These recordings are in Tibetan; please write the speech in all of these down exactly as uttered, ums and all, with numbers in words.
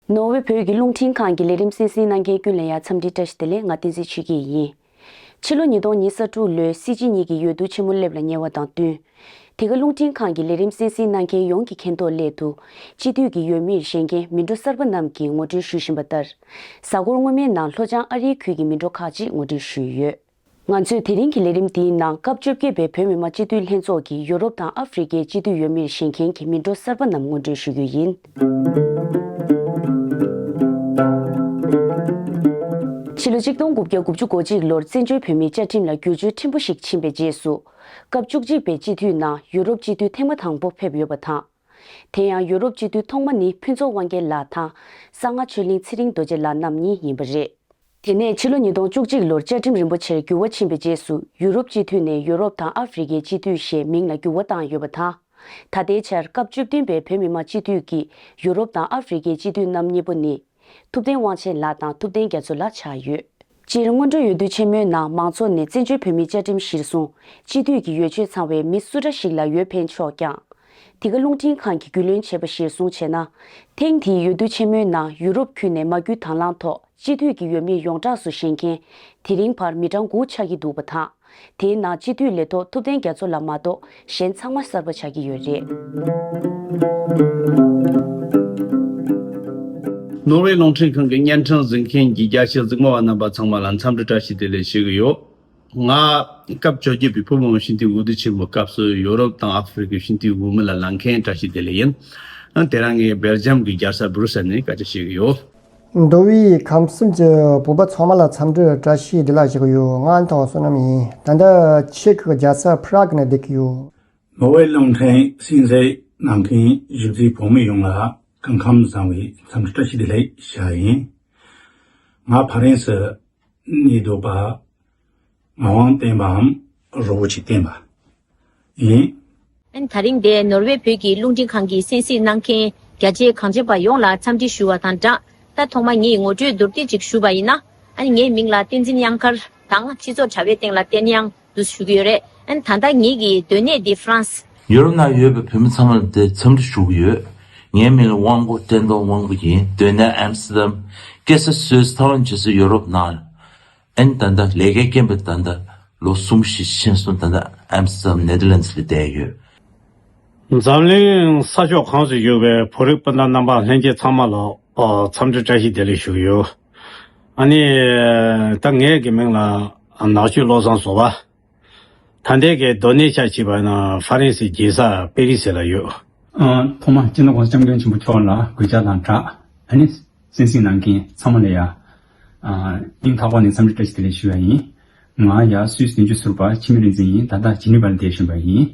ནོར་ཝེ་བོད་ཀྱི་རླུང་འཕྲིན་ཁང་གི་ལས་རིམ་གསན་གཟིགས་གནང་མཁན་ཀུན་ལ་ཡང་འཚམས་འདྲི་བཀྲ་ཤིས་བདེ་ལེགས། ང་བསྟན་འཛིན་ཆོས་སྐྱིད་ཡིན། ཕྱི་ལོ་ཉིས་སྟོང་ཉི་ཤུ་རྩ་དྲུག་ལོའི་སྲིད་སྤྱི་གཉིས་ཀྱི་འོས་བསྡུ་ཆེན་མོ་སླེབས་ལ་ཉེ་བ་དང་བསྟུན། འདི་ག་རླུང་འཕྲིན་ཁང་གི་ལས་རིམ་གསན་གཟིགས་གནང་མཁན་ཡོངས་ཀྱི་མཁྱེན་རྟོགས་སླད་དུ། སྤྱི་འཐུས་ཀྱི་འོས་མིར་བཞེངས་མཁན་མི་འགྲོ་གསར་པ་རྣམས་ཀྱིས་ངོ་སྤྲོད་ཞུ་བཞིན་པ་ལྟར། གཟའ་འཁོར་སྔོན་མའི་ནང་ལྷོ་བྱང་ཨ་རིའི་ཁུལ་གྱི་མི་འགྲོ་ཁག་ཅིག་ངོ་སྤྲོད་ཞུས་ཡོད། ང་ཚོས་དེ་རིང་གི་ལས་རིམ་འདིའི་ནང་སྐབས་བཅོ་བརྒྱད་པའི་བོད་མི་མང་སྤྱི་འཐུས་ལྷན་ཚོགས་ཀྱི་ཡུ་རོབ་དང་ཨ་ཧྥེ་རི་ཁའི་སྤྱི་འཐུས་འོས་མིར་བཞེངས་མཁན་གྱི་མི་འགྲོ་གསར་པ་རྣམས་ངོ་སྤྲོད་ཞུ་རྒྱུ་ཡིན། ཕྱི་ལོ་གཅིག་སྟོང་དགུ་བརྒྱ་དགུ་བཅུ་གོ་གཅིག་ལོར་བཙན་བྱོལ་བོད་མིའི་བཅའ་ཁྲིམས་ལ་བསྒྱུར་བཅོས་ཕྲན་བུ་ཞིག་ཕྱིན་པའི་རྗེས་སུ། སྐབས་བཅུ་གཅིག་པའི་སྤྱི་འཐུས་ནང་ཡུ་རོབ་སྤྱི་འཐུས་ཐེངས་མ་དང་པོ་ཕེབས་ཡོད་པ་དང་། དེ་ཡང་ཡུ་རོབ་སྤྱི་འཐུས་ཐོག་མ་ནི་ཕུན་ཚོགས་དབང་རྒྱལ་ལགས་དང་། གསང་སྔགས་ཆོས་གླིང་ཚེ་རིང་རྡོ་རྗེ་ལགས་རྣམ་གཉིས་ཡིན་པ་རེད། དེ་ནས་ཕྱི་ལོ་ཉིས་སྟོང་བཅུ་གཅིག་ལོར་བཅའ་ཁྲིམས་རིམ་པ་ཆེར་འགྱུར་བ་ཕྱིན་པའི་རྗེས་སུ་ཡུ་རོབ་སྤྱི་འཐུས་ནས་ཡུ་རོབ་དང་ཨ་ཧྥེ་རི་ཁའི་སྤྱི་འཐུས་ཞེས་མིང་ལ་འགྱུར་བ་བཏང་ཡོད་པ་དང་། ད་ལྟའི་ཆར་སྐབས་བཅུ་བདུན་པའི་བོད་མི་མང་སྤྱི་འཐུས་ཀྱི་ཡུ་རོབ་དང་ཨ་ཧྥེ་རི་ཁའི་སྤྱི་འཐུས་རྣམ་གཉིས་པོ་ནི། ཐུབ་བསྟན་དབང་ཆེན་ལགས་དང་ཐུབ་བསྟན་རྒྱ་མཚོ་ལགས་ཆགས་ཡོད། སྤྱིར་སྔོན་འགྲོའི་འོས་བསྡུ་ཆེན་མོའི་ནང་མང་ཚོགས་ནས་བཙན་བྱོལ་བོད་མིའི་བཅའ་ཁྲིམས་གཞིར་བཟུང་སྤྱི་འཐུས་ཀྱི་འོས་ཆོས་ཚང་བའི་མི་སུ་འདྲ་ཞིག་ལ་འོས་འཕེན་ཆོག་ཀྱང་། འདི་ག་རླུང་འཕྲིན་ཁང་གིས་རྒྱུས་ལོན་བྱས་པ་གཞིར་བཟུང་བྱས་ན། ཐེངས་འདིའི་འོས་བསྡུ་ཆེན་མོའི་ནང་ཡུ་རོབ་ཁུལ་ནས་མ་བསྐྱུར་དང་བླངས་ཐོག་སྤྱི་འཐུས་ཀྱི་འོས་མི་ཡོངས་གྲགས་སུ་བཞེངས་མཁན་དེ་རིང་བར་མི་གྲངས་དགུ་ཆགས་ཀྱི་འདུག་པ་དང་། དེའི་ནང་སྤྱི་འཐུས་ལས་ཐོག་ཐུབ་བསྟན་རྒྱ་མཚོ་ལགས་མ་གཏོགས་གཞན་ཚང་མ་གསར་པ་ཆགས་ཀྱི་ཡོད་རེད། ནོར་ཝེ་རླུང་འཕྲིན་ཁང་གི་བརྙན་འཕྲིན་གཟིགས་མཁན་གྱི་རྒྱ་ཆེའི་གཟིགས་མོ་བ་རྣམ་པ་ཚང་མ་ལ་འཚམས་འདྲི་བཀྲ་ཤིས་བདེ་ལེགས་ཞུ་གི་ཡོད། ང་སྐབས་བཅོ་བརྒྱད་པའི་བོད་མི་མང་སྤྱི་འཐུས་འོས་བསྡུ་ཆེན་མོའི་སྐབས་སུ་ཡུ་རོབ་དང་ཨ་ཧྥེ་རི་ཁའི་སྤྱི་འཐུས་འོས་མི་ལ་ལངས་མཁན་བཀྲ་ཤིས་བདེ་ལེགས་ཡིན། དེ་རིང་ངས་སྦེལ་ཇམ་གྱི་རྒྱལ་ས་སྦུ་རུ་སེལ་ནས་སྐད་ཆ་བཤད་ཀྱི་ཡོད། མདོ་དབུས་ཁམས་གསུམ་གྱི་བོད་པ་ཚང་མ་ལ་འཚམས་འདྲི་བཀྲ་ཤིས་བདེ་ལེགས་ཞུ་གི་ཡོད། ང་ཨན་ཐང་བསོད་ནམས་ཡིན། ད་ལྟ་ཅེག་གི་རྒྱལ་ས་པ་རག་ནས་བསྡད་ཀྱི་ཡོད། ནོར་ཝེ་རླུང་འཕྲིན་གསན་གཟིགས་གནང་མཁན་གཞིས་བྱེས་བོད་མི་ཡོངས་ལ་སྐུ་ཁམས་བཟང་བའི་འཚམས་འདྲི་བཀྲ་ཤིས་བདེ་ལེགས་ཞུ་ཡ་ཡིན། ང་ཕ་རན་སི་གནས་སྡོད་པ་ངག་དབང་བསྟན་པའམ་རི་བོ་ཆེ་བསྟན་པ་ཡིན། ཨན་ད་རིང་འདིར་ནོར་ཝེ་བོད་ཀྱི་རླུང་འཕྲིན་ཁང་གི་གསན་གཟིགས་གནང་མཁན་རྒྱ་ཆེའི་གངས་ཅན་པ་ཡོངས་ལ་འཚམས་འདྲི་ཞུ་བ་དང་སྦྲགས། ད་ཐོག་མ་ངས་ངོ་སྤྲོད་མདོར་བསྡུས་ཅིག་ཞུ་བ་ཡིན་ན། ཨན་ངའི་མིང་ལ་བསྟན་འཛིན་དབྱངས་དཀར་དང་སྤྱི་ཚོགས་དྲ་བའི་སྟེང་ལ་བསྟན་དབྱངས་འདུག་ཞུ་གི་ཡོད་རེད། ཨན་ད་ལྟ་ངེད་ཀྱི་སྡོད་གནས་འདི་ཧྥ་རན་སི། ཡུ་རོབ་ནང་ཡོད་པའི་བོད་མི་ཚང་མ་ལ་འདིར་འཚམས་འདྲི་ཞུ་གི་ཡོད། ངའི་མིང་ལ་དབང་པོ་བསྟན་རྡོར་དབང་པོ་ཡིན། སྡོད་གནས་ཨམ་སི་ཏར་ཌམ། སྐྱེས་ས་སུད་སི། ཐའེ་ཝན། རྗེས་སུ་ཡུ་རོབ་ནང་། ཨན་ད་ལྟ་ལས་ཀའི་རྐྱེན་པས་ད་ལྟ་ལོ་གསུམ་བཞི་ཕྱིན་སོང་། ད་ལྟ་ཨམ་སི་ཏར་ཌམ་ནེ་དར་ལན་སི་ལ་བསྡད་ཡོད། འཛམ་གླིང་ས་ཕྱོགས་གང་སར་བཞུགས་པའི་བོད་རིགས་སྤུན་ཟླ་རྣམ་པ་ལྷན་རྒྱས་ཚང་མ་ལ་ཨོ་འཚམས་འདྲི་བཀྲ་ཤིས་བདེ་ལེགས་ཞུ་གི་ཡོད། ཨ་ནི་ད་ངའི་གི་མིང་ལ་ནག་ཆུ་བློ་བཟང་བཟོ་པ། ད་ལྟའི་གི་སྡོད་གནས་ཆ་བྱས་པ་ན་ཧྥ་རན་སིའི་རྒྱལ་ས་པེ་རི་སི་ལ་ཡོད། ཨ་ཐོག་མ་སྤྱི་ནོར་༸གོང་ས་༸སྐྱབས་མགོན་ཆེན་པོ་མཆོག་ལ་གུས་ཕྱག་དང་སྦྲགས། ཨ་ནི་གསན་གཟིགས་གནང་མཁན་ཚང་མ་ལ་ཡ་ཨ་སྙིང་ཐག་པ་ནས་འཚམས་འདྲི་བཀྲ་ཤིས་བདེ་ལེགས་ཞུ་ཡ་ཡིན། ང་ཡ་སུད་སི་བདུན་ཅུ་ཟུར་པ་འཆི་མེད་རིག་འཛིན་ཡིན། ད་ལྟ་ཇི་ནི་ཝ་ལ་བསྡད་བཞིན་པ་ཡིན།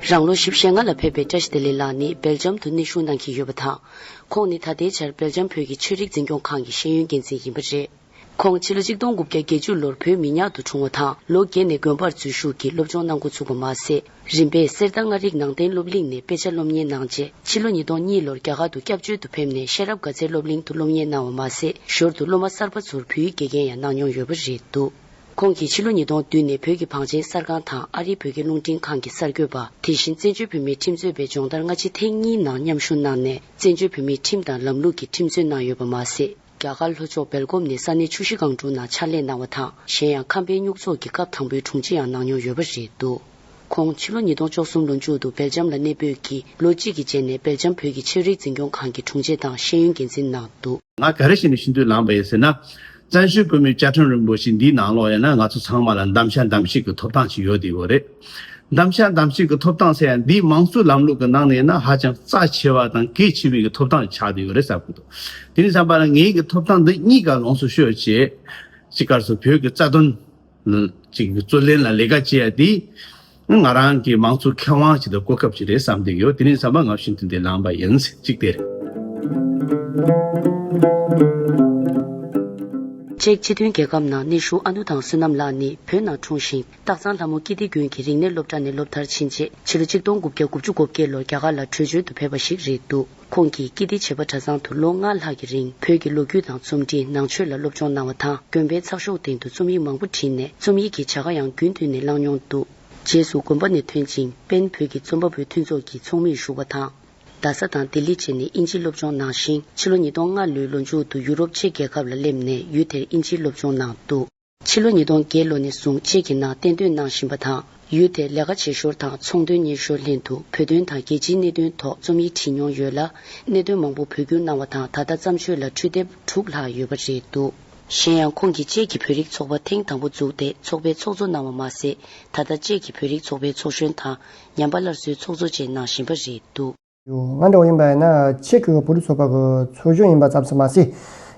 རང་ལོ་བཞི་བཅུ་ཞེ་ལྔ་ལ་ཕེབས་པའི་བཀྲ་ཤིས་བདེ་ལེགས་ལགས་ནི་སྦེལ་ཇམ་དུ་གནས་བཞུགས་གནང་གི་ཡོད་པ་དང་། ཁོང་ནི་ད་ལྟའི་ཆར་སྦེལ་ཇམ་བོད་ཀྱི་ཆོས་རིག་འཛིན་སྐྱོང་ཁང་གི་ཤེས་ཡོན་འགན་འཛིན་ཡིན་པ་རེད། ཁོང་ཕྱི་ལོ་གཅིག་སྟོང་དགུ་བརྒྱ་བརྒྱད་ཅུ་ལོར་བོད་མི་ཉག་ཏུ་འཁྲུངས་པ་དང་། ལོ་བརྒྱད་ནས་དགོན་པར་འཛུལ་ཞུགས་ཀྱིས་སློབ་སྦྱོང་གནང་འགོ་ཚུགས་པ་མ་ཟད། རིམ་པས་གསེར་རྟ་མངའ་རིས་ནང་བསྟན་སློབ་གླིང་ནས་དཔེ་ཆ་སློབ་གཉེར་གནང་རྗེས། ཕྱི་ལོ་ཉིས་སྟོང་གཉིས་ལོར་རྒྱ་གར་དུ་སྐྱབས་བཅོལ་དུ་ཕེབས་ནས་ཤེས་རབ་དགའ་ཚལ་སློབ་གླིང་དུ་སློབ་གཉེར་གནང་བ་མ་ཟད། ཞོར་དུ་སློབ་མ་གསར་པ་ཚོར་བོད་ཡིག་དགེ་རྒན་ཡང་གནང་མྱོང་ཡོད་པ་རེད་འདུག་ཁོང་གིས་ཕྱི་ལོ་ཉིས་སྟོང་བདུན་ནས་བོད་ཀྱི་བང་ཆེན་གསར་ཁང་དང་ཨ་རིའི་བོད་ཀྱི་རླུང་འཕྲིན་ཁང་གི་གསར་འགོད་པ། དེ་བཞིན་བཙན་བྱོལ་བོད་མིའི་ཁྲིམས་རྩོད་པའི་སྦྱོང་བརྡར་སྔ་ཕྱི་ཐེངས་གཉིས་ནང་མཉམ་ཞུགས་གནང་ནས། བཙན་བྱོལ་བོད་མིའི་ཁྲིམས་དང་ལམ་ལུགས་ཀྱི་ཁྲིམས་རྩོད་གནང་ཡོད་པ་མ་ཟད། རྒྱ་གར་ལྷོ་ཕྱོགས་སྦེལ་ཀོབ་ནས་ས་གནས་ཆུ་བཞི་སྒང་དྲུག་ནང་ཕྱག་ལས་གནང་བ་དང་། གཞན་ཡང་ཁམས་པའི་སྨྱུག་ཚོགས་ཀྱི་སྐབས་དང་པོའི་དྲུང་ཆེ་ཡང་གནང་མྱོང་ཡོད་པ་རེད་འདུག་ཁོང་ཕྱི་ལོ་ཉིས་སྟོང་བཅུ་གསུམ་ལོ་མཇུག་ཏུ་སྦེལ་ཇམ་ལ་གནས་སྤོས་ཀྱིས། ལོ་གཅིག་གི་རྗེས་ནས་སྦེལ་ཇམ་བོད་ཀྱི་ཆོས་རིག་འཛིན་སྐྱོང་ཁང་གི་དྲུང་ཆེ་དང་ཤེས་ཡོན་འགན་འཛིན་གནང་འདུག་ང་ག་རེ་བྱས་ནས་ཤིན་ཏུ་ལངས་པ་ཡིན་ཟེར་ན། བཙན་བྱོལ་བོད་མིའི་བཅའ་ཁྲིམས་རིན་པོ་ཆེ་འདིའི་ནང་ལོགས་ཡིན་ན་ང་ཚོ་ཚང་མ་ལ་གདམ་ག་གདམ་གཤིས་ཀྱི་ཐོབ་ཐང་ཞིག་ཡོད་དེ་ཡོད་རེད། གདམ་བྱ་གདམ་བྱེད་ཀྱི་ཐོབ་ཐང་ཟེར་ཡ་འདི་མང་གཙོའི་ལམ་ལུགས་ཀྱི་ནང་ནས་ན་ཧ་ཅང་རྩ་ཆེ་བ་དང་གལ་ཆེ་བའི་གི་ཐོབ་ཐང་ཆགས་བསྡད་ཡོད་རེད་བསམ་གྱི་འདུག་དེ་ནས་བསམ་པ་ལ་ངའི་གི་ཐོབ་ཐང་འདི་གཉིས་ཀ་ལོངས་སུ་སྤྱོད་བྱས་གཅིག་སྐབས་སུ་བོད་ཀྱི་རྩ་དོན་ཅིག་གི་རྩོད་ལེན་ལ་ལས་ཀ་བྱེད་ཡ་དེ་ང་རང་གི་མང་གཙོའི་ཁེ་དབང་ཅིག་དང་གོ་སྐབས་ཅིག་རེད་བསམ་བསྡད་ཡོད། དེ་ནས་བསམ་པ་ང་ཤིན་ཏུ་འདི་ལངས་པ་ཡིན་གཅིག་དེ་རེད། ཅེཀ་སྤྱི་མཐུན་རྒྱལ་ཁབ་ནང་གནས་བཞུགས་ཨ་ནུ་ཐང་བསོད་ནམས་ལགས་ནི་བོད་ནང་འཁྲུངས་ཤིང་། སྟག་ཚང་ལྷ་མོ་ཀིརྟི་དགོན་གྱི་རིག་གནས་སློབ་གྲྭ་ནས་སློབ་མཐར་ཕྱིན་རྗེས་ཕྱི་ལོ་ཆིག་སྟོང་དགུ་བརྒྱ་དགུ་བཅུ་གོ་བརྒྱད་ལོར་རྒྱ་གར་ལ་བྲོས་བྱོལ་དུ་ཕེབས་པ་ཞིག་རེད་འདུག་ཁོང་གིས་ཀིརྟི་བྱེས་པ་གྲྭ་ཚང་དུ་ལོ་ལྔ་ལྷག་གི་རིང་བོད་ཀྱི་ལོ་རྒྱུས་དང་རྩོམ་འབྲི་ནང་ཆོས་ལ་སློབ་སྦྱོང་གནང་བ་དང་དགོན་པའི་ཚགས་ཤོག་སྟེང་དུ་རྩོམ་ཡིག་མང་པོ་བྲིས་ནས་རྩོམ་ཡིག་གི་བྱ་དགའ་ཡང་རྒྱུན་མཐུད་ནས་བླངས་མྱོང་འདུག་རྗེས་སུ་དགོན་པ་ནས་ཐོན་ཅིང་པེན་བོད་ཀྱི་རྩོམ་པ་པོའི་མཐུན་ཚོགས་ཀྱི་ཚོགས་མིར་ཞུགས་པ་དང་། རྡ་ས་དང་ལྡི་ལི་བཅས་ནས་དབྱིན་ཇིའི་སློབ་སྦྱོང་གནང་ཞིང་ཕྱི་ལོ་ཉིས་སྟོང་ལྔ་ལོའི་ལོ་མཇུག་ཏུ་ཡུ་རོབ་ཅེཀ་རྒྱལ་ཁབ་ལ་སླེབས་ནས་ཡུལ་དེར་དབྱིན་ཇིའི་སློབ་སྦྱོང་གནང་འདུག་ཕྱི་ལོ་ཉིས་སྟོང་བརྒྱད་ལོ་ནས་བཟུང་ཅེཀ་གི་ནང་གཏན་སྡོད་གནང་བཞིན་པ་དང་། ཡུལ་དེར་ལས་ཀ་བྱེད་ཞོར་དང་ཚོང་དོན་གཉེར་ཞོར་ལྷན་དུ་བོད་དོན་དང་རྒྱལ་སྤྱིའི་གནད་དོན་ཐོག་རྩོམ་ཡིག་བྲིས་མྱོང་ཡོད་ལ། གནད་དོན་མང་པོ་བོད་བསྒྱུར་གནང་བ་དང་ད་ལྟ་བརྩམས་ཆོས་ལ་འཕྲུལ་དེབ་དྲུག་ལྷག་ཡོད་པ་རེད་འདུག་གཞན་ཡང་ཁོང་གིས་ཅེཀ་གི་བོད་རིགས་ཚོགས་པ་ཐེངས་དང་པོ་བཙུགས་ཏེ་ཚོགས་པའི་ཚོགས་གཙོ་གནང་བ་མ་ཟད། ད་ལྟ་ཅེཀ་གི་བོད་རིགས་ཚོགས་པའི་ཚོགས་གཞོན་དང་ཉམས་པ་སླར་གསོའི་ཚོགས་གཙོ་བཅས་གནང་བཞིན་པ་རེད་འདུག་ཡོད། ང་འདྲ་བོ་ཡིན་པ་ཡིན་ན་ཅེཀ་གི་བོད་རིགས་ཚོགས་པ་གི་ཚོགས་གཞོན་ཡིན་པ་ཙམ་ཞིག་མ་ཟད།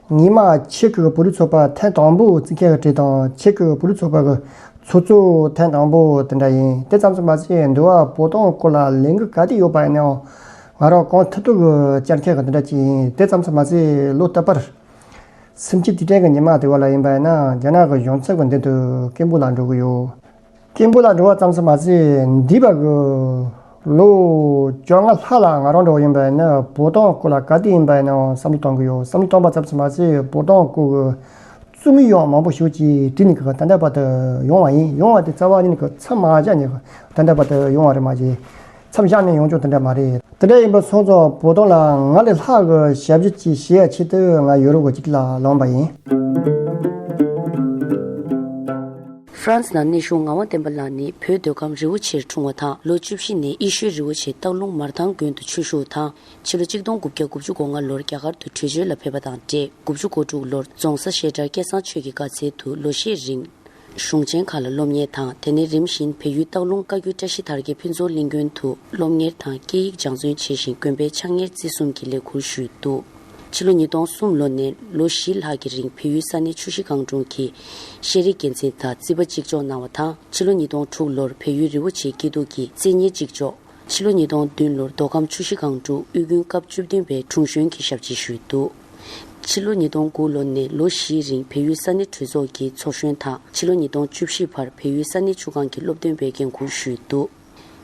ངེད་མ་ཅེཀ་གི་བོད་རིགས་ཚོགས་པ་ཐེངས་དང་པོ་བཙུགས་མཁན་གྱི་གྲས་དང་ཅེཀ་གི་བོད་རིགས་ཚོགས་པ་གི་ཚོགས་གཙོ་ཐེངས་དང་པོ་དེ་འདྲ་ཡིན། དེ་ཙམ་ཞིག་མ་ཟད་འདི་བ་བོད་དོན་སྐོར་ལ་ལས་འགུལ་ག་དུས་ཡོད་པ་ཡིན་ནའང་ང་རང་གང་ཐུབ་ཐུབ་ཀྱི་བཅར་མཁན་གྱི་དེ་འདྲ་ཅིག་ཡིན། དེ་ཙམ་ཞིག་མ་ཟད་ལོ་རྟག་པར་སུམ་ཅུ་དུས་དྲན་གྱི་ཉི་མ་དེ་བ་ལ་ཡིན་པ་ཡིན་ན་རྒྱ་ནག་གི་གཞུང་ཚབ་ཀྱི་མདུན་དུ་སྐད་འབོད་ལ་འགྲོ་གི་ཡོད། སྐད་འབོད་ལ་འགྲོ་བ་ཙམ་ཞིག་མ་ཟད་འདས་པ་གི་ལོ་བཅོ་ལྔ་ལྷག་ལ་ང་རང་འདྲ་བོ་ཡིན་པ་ཡིན་ན་བོད་དོན་སྐོར་ལ་ག་དུས་ཡིན་པ་ཡིན་ནའང་བསམ་བློ་གཏོང་གི་ཡོད། བསམ་བློ་གཏོང་བ་ཙམ་ཞིག་མ་ཟད་བོད་དོན་སྐོར་གྱི་རྩོམ་ཡིག་ཡང་མང་པོ་ཞིག་ཅིག་བྲིས་ནས་གི་ད་ལྟ་བར་དུ་ཡོང་བ་ཡིན། ཡོང་བ་དེ་རྩ་བ་ཉིད་ནས་གི་མཚམས་མ་བཞག་ནས་གི་ད་ལྟ་བར་དུ་ཡོང་བ་རེད་མ་གཞི། མཚམས་བཞག་ནས་ཡོང་ཆོག་དེ་འདྲ་མ་རེད། དེ་འདྲ་ཡིན་པ་སོང་ཙང་བོད་དོན་ལ་ང་ལས་ལྷག་གི་ཞབས་ཞུ་ཅིག་བྱེད་ཡ་ཆེད་དུ་ང་ཡུ་རོབ་གི་སྤྱི་ལ་ལངས་པ་ཡིན། ཧྥ་རན་སི་ནང་གནས་བཞུགས་ངག་དབང་བསྟན་པ་ལགས་ནི་བོད་མདོ་ཁམས་རི་བོ་ཆེར་འཁྲུངས་པ་དང་ལོ་བཅུ་བཞི་ནས་ཡེ་ཤུའི་རི་བོ་ཆེ་སྟག་ལུང་མར་ཐང་དགོན་དུ་ཆོས་ཞུགས་དང་ཕྱི་ལོ་ཆིག་སྟོང་དགུ་བརྒྱ་དགུ་བཅུ་གོ་ལྔ་ལོར་རྒྱ་གར་དུ་བྲོས་བྱོལ་ལ་ཕེབས་པ་དང་འབྲེལ་དགུ་བཅུ་གོ་དྲུག་ལོར་རྫོང་སར་བཤད་གྲྭ་སྐལ་བཟང་ཆོས་ཀྱི་དགའ་ཚལ་དུ་ལོ་ཤས་རིང་། གཞུང་ཆེན་ཁག་ལ་སློབ་གཉེར་དང་དེ་ནས་རིམ་བཞིན་བལ་ཡུལ་སྟག་ལུང་བཀའ་བརྒྱུད་བཀྲ་ཤིས་དར་རྒྱས་ཕུན་ཚོགས་གླིང་དགོན་དུ་སློབ་གཉེར་དང་སྐད་ཡིག་སྦྱང་བརྩོན་བྱས་ཤིང་དགོན་པའི་ཕྱག་གཉེར་བརྩི་སྲུང་གི་ལས་ཁུར་ཞུས་འདུག་ཕྱི་ལོ་ཉིས་སྟོང་གསུམ་ལོ་ནས་ལོ་བཞི་ལྷག་གི་རིང་བལ་ཡུལ་ས་གནས་ཆུ་བཞི་སྒང་དྲུག་གི་ཤེས་རིག་འགན་འཛིན་དང་རྩིས་པ་གཅིག་ལྕོགས་གནང་བ་དང་ཕྱི་ལོ་ཉིས་སྟོང་དྲུག་ལོར་བལ་ཡུལ་རི་བོ་ཆེའི་སྐྱིད་སྡུག་གི་རྩིས་གཉེར་གཅིག་ལྕོགས། ཕྱི་ལོ་ཉིས་སྟོང་བདུན་ལོར་མདོ་ཁམས་ཆུ་བཞི་སྒང་དྲུག་དབུས་དགོན་སྐབས་བཅུ་བདུན་པའི་དྲུང་གཞོན་གྱི་ཞབས་ཕྱི་ཞུས་འདུག་ཕྱི་ལོ་ཉིས་སྟོང་དགུ་ལོ་ནས་ལོ་བཞིའི་རིང་བལ་ཡུལ་ས་གནས་གྲོས་ཚོགས་ཀྱི་ཚོགས་གཞོན་དང་ཕྱི་ལོ་ཉིས་སྟོང་བཅུ་བཞི་བར་བལ་ཡུལ་ས་གནས་ཆུ་སྒང་གི་སློབ་སྟོན་པའི་འགན་ཁུར་ཞུས་འདུག་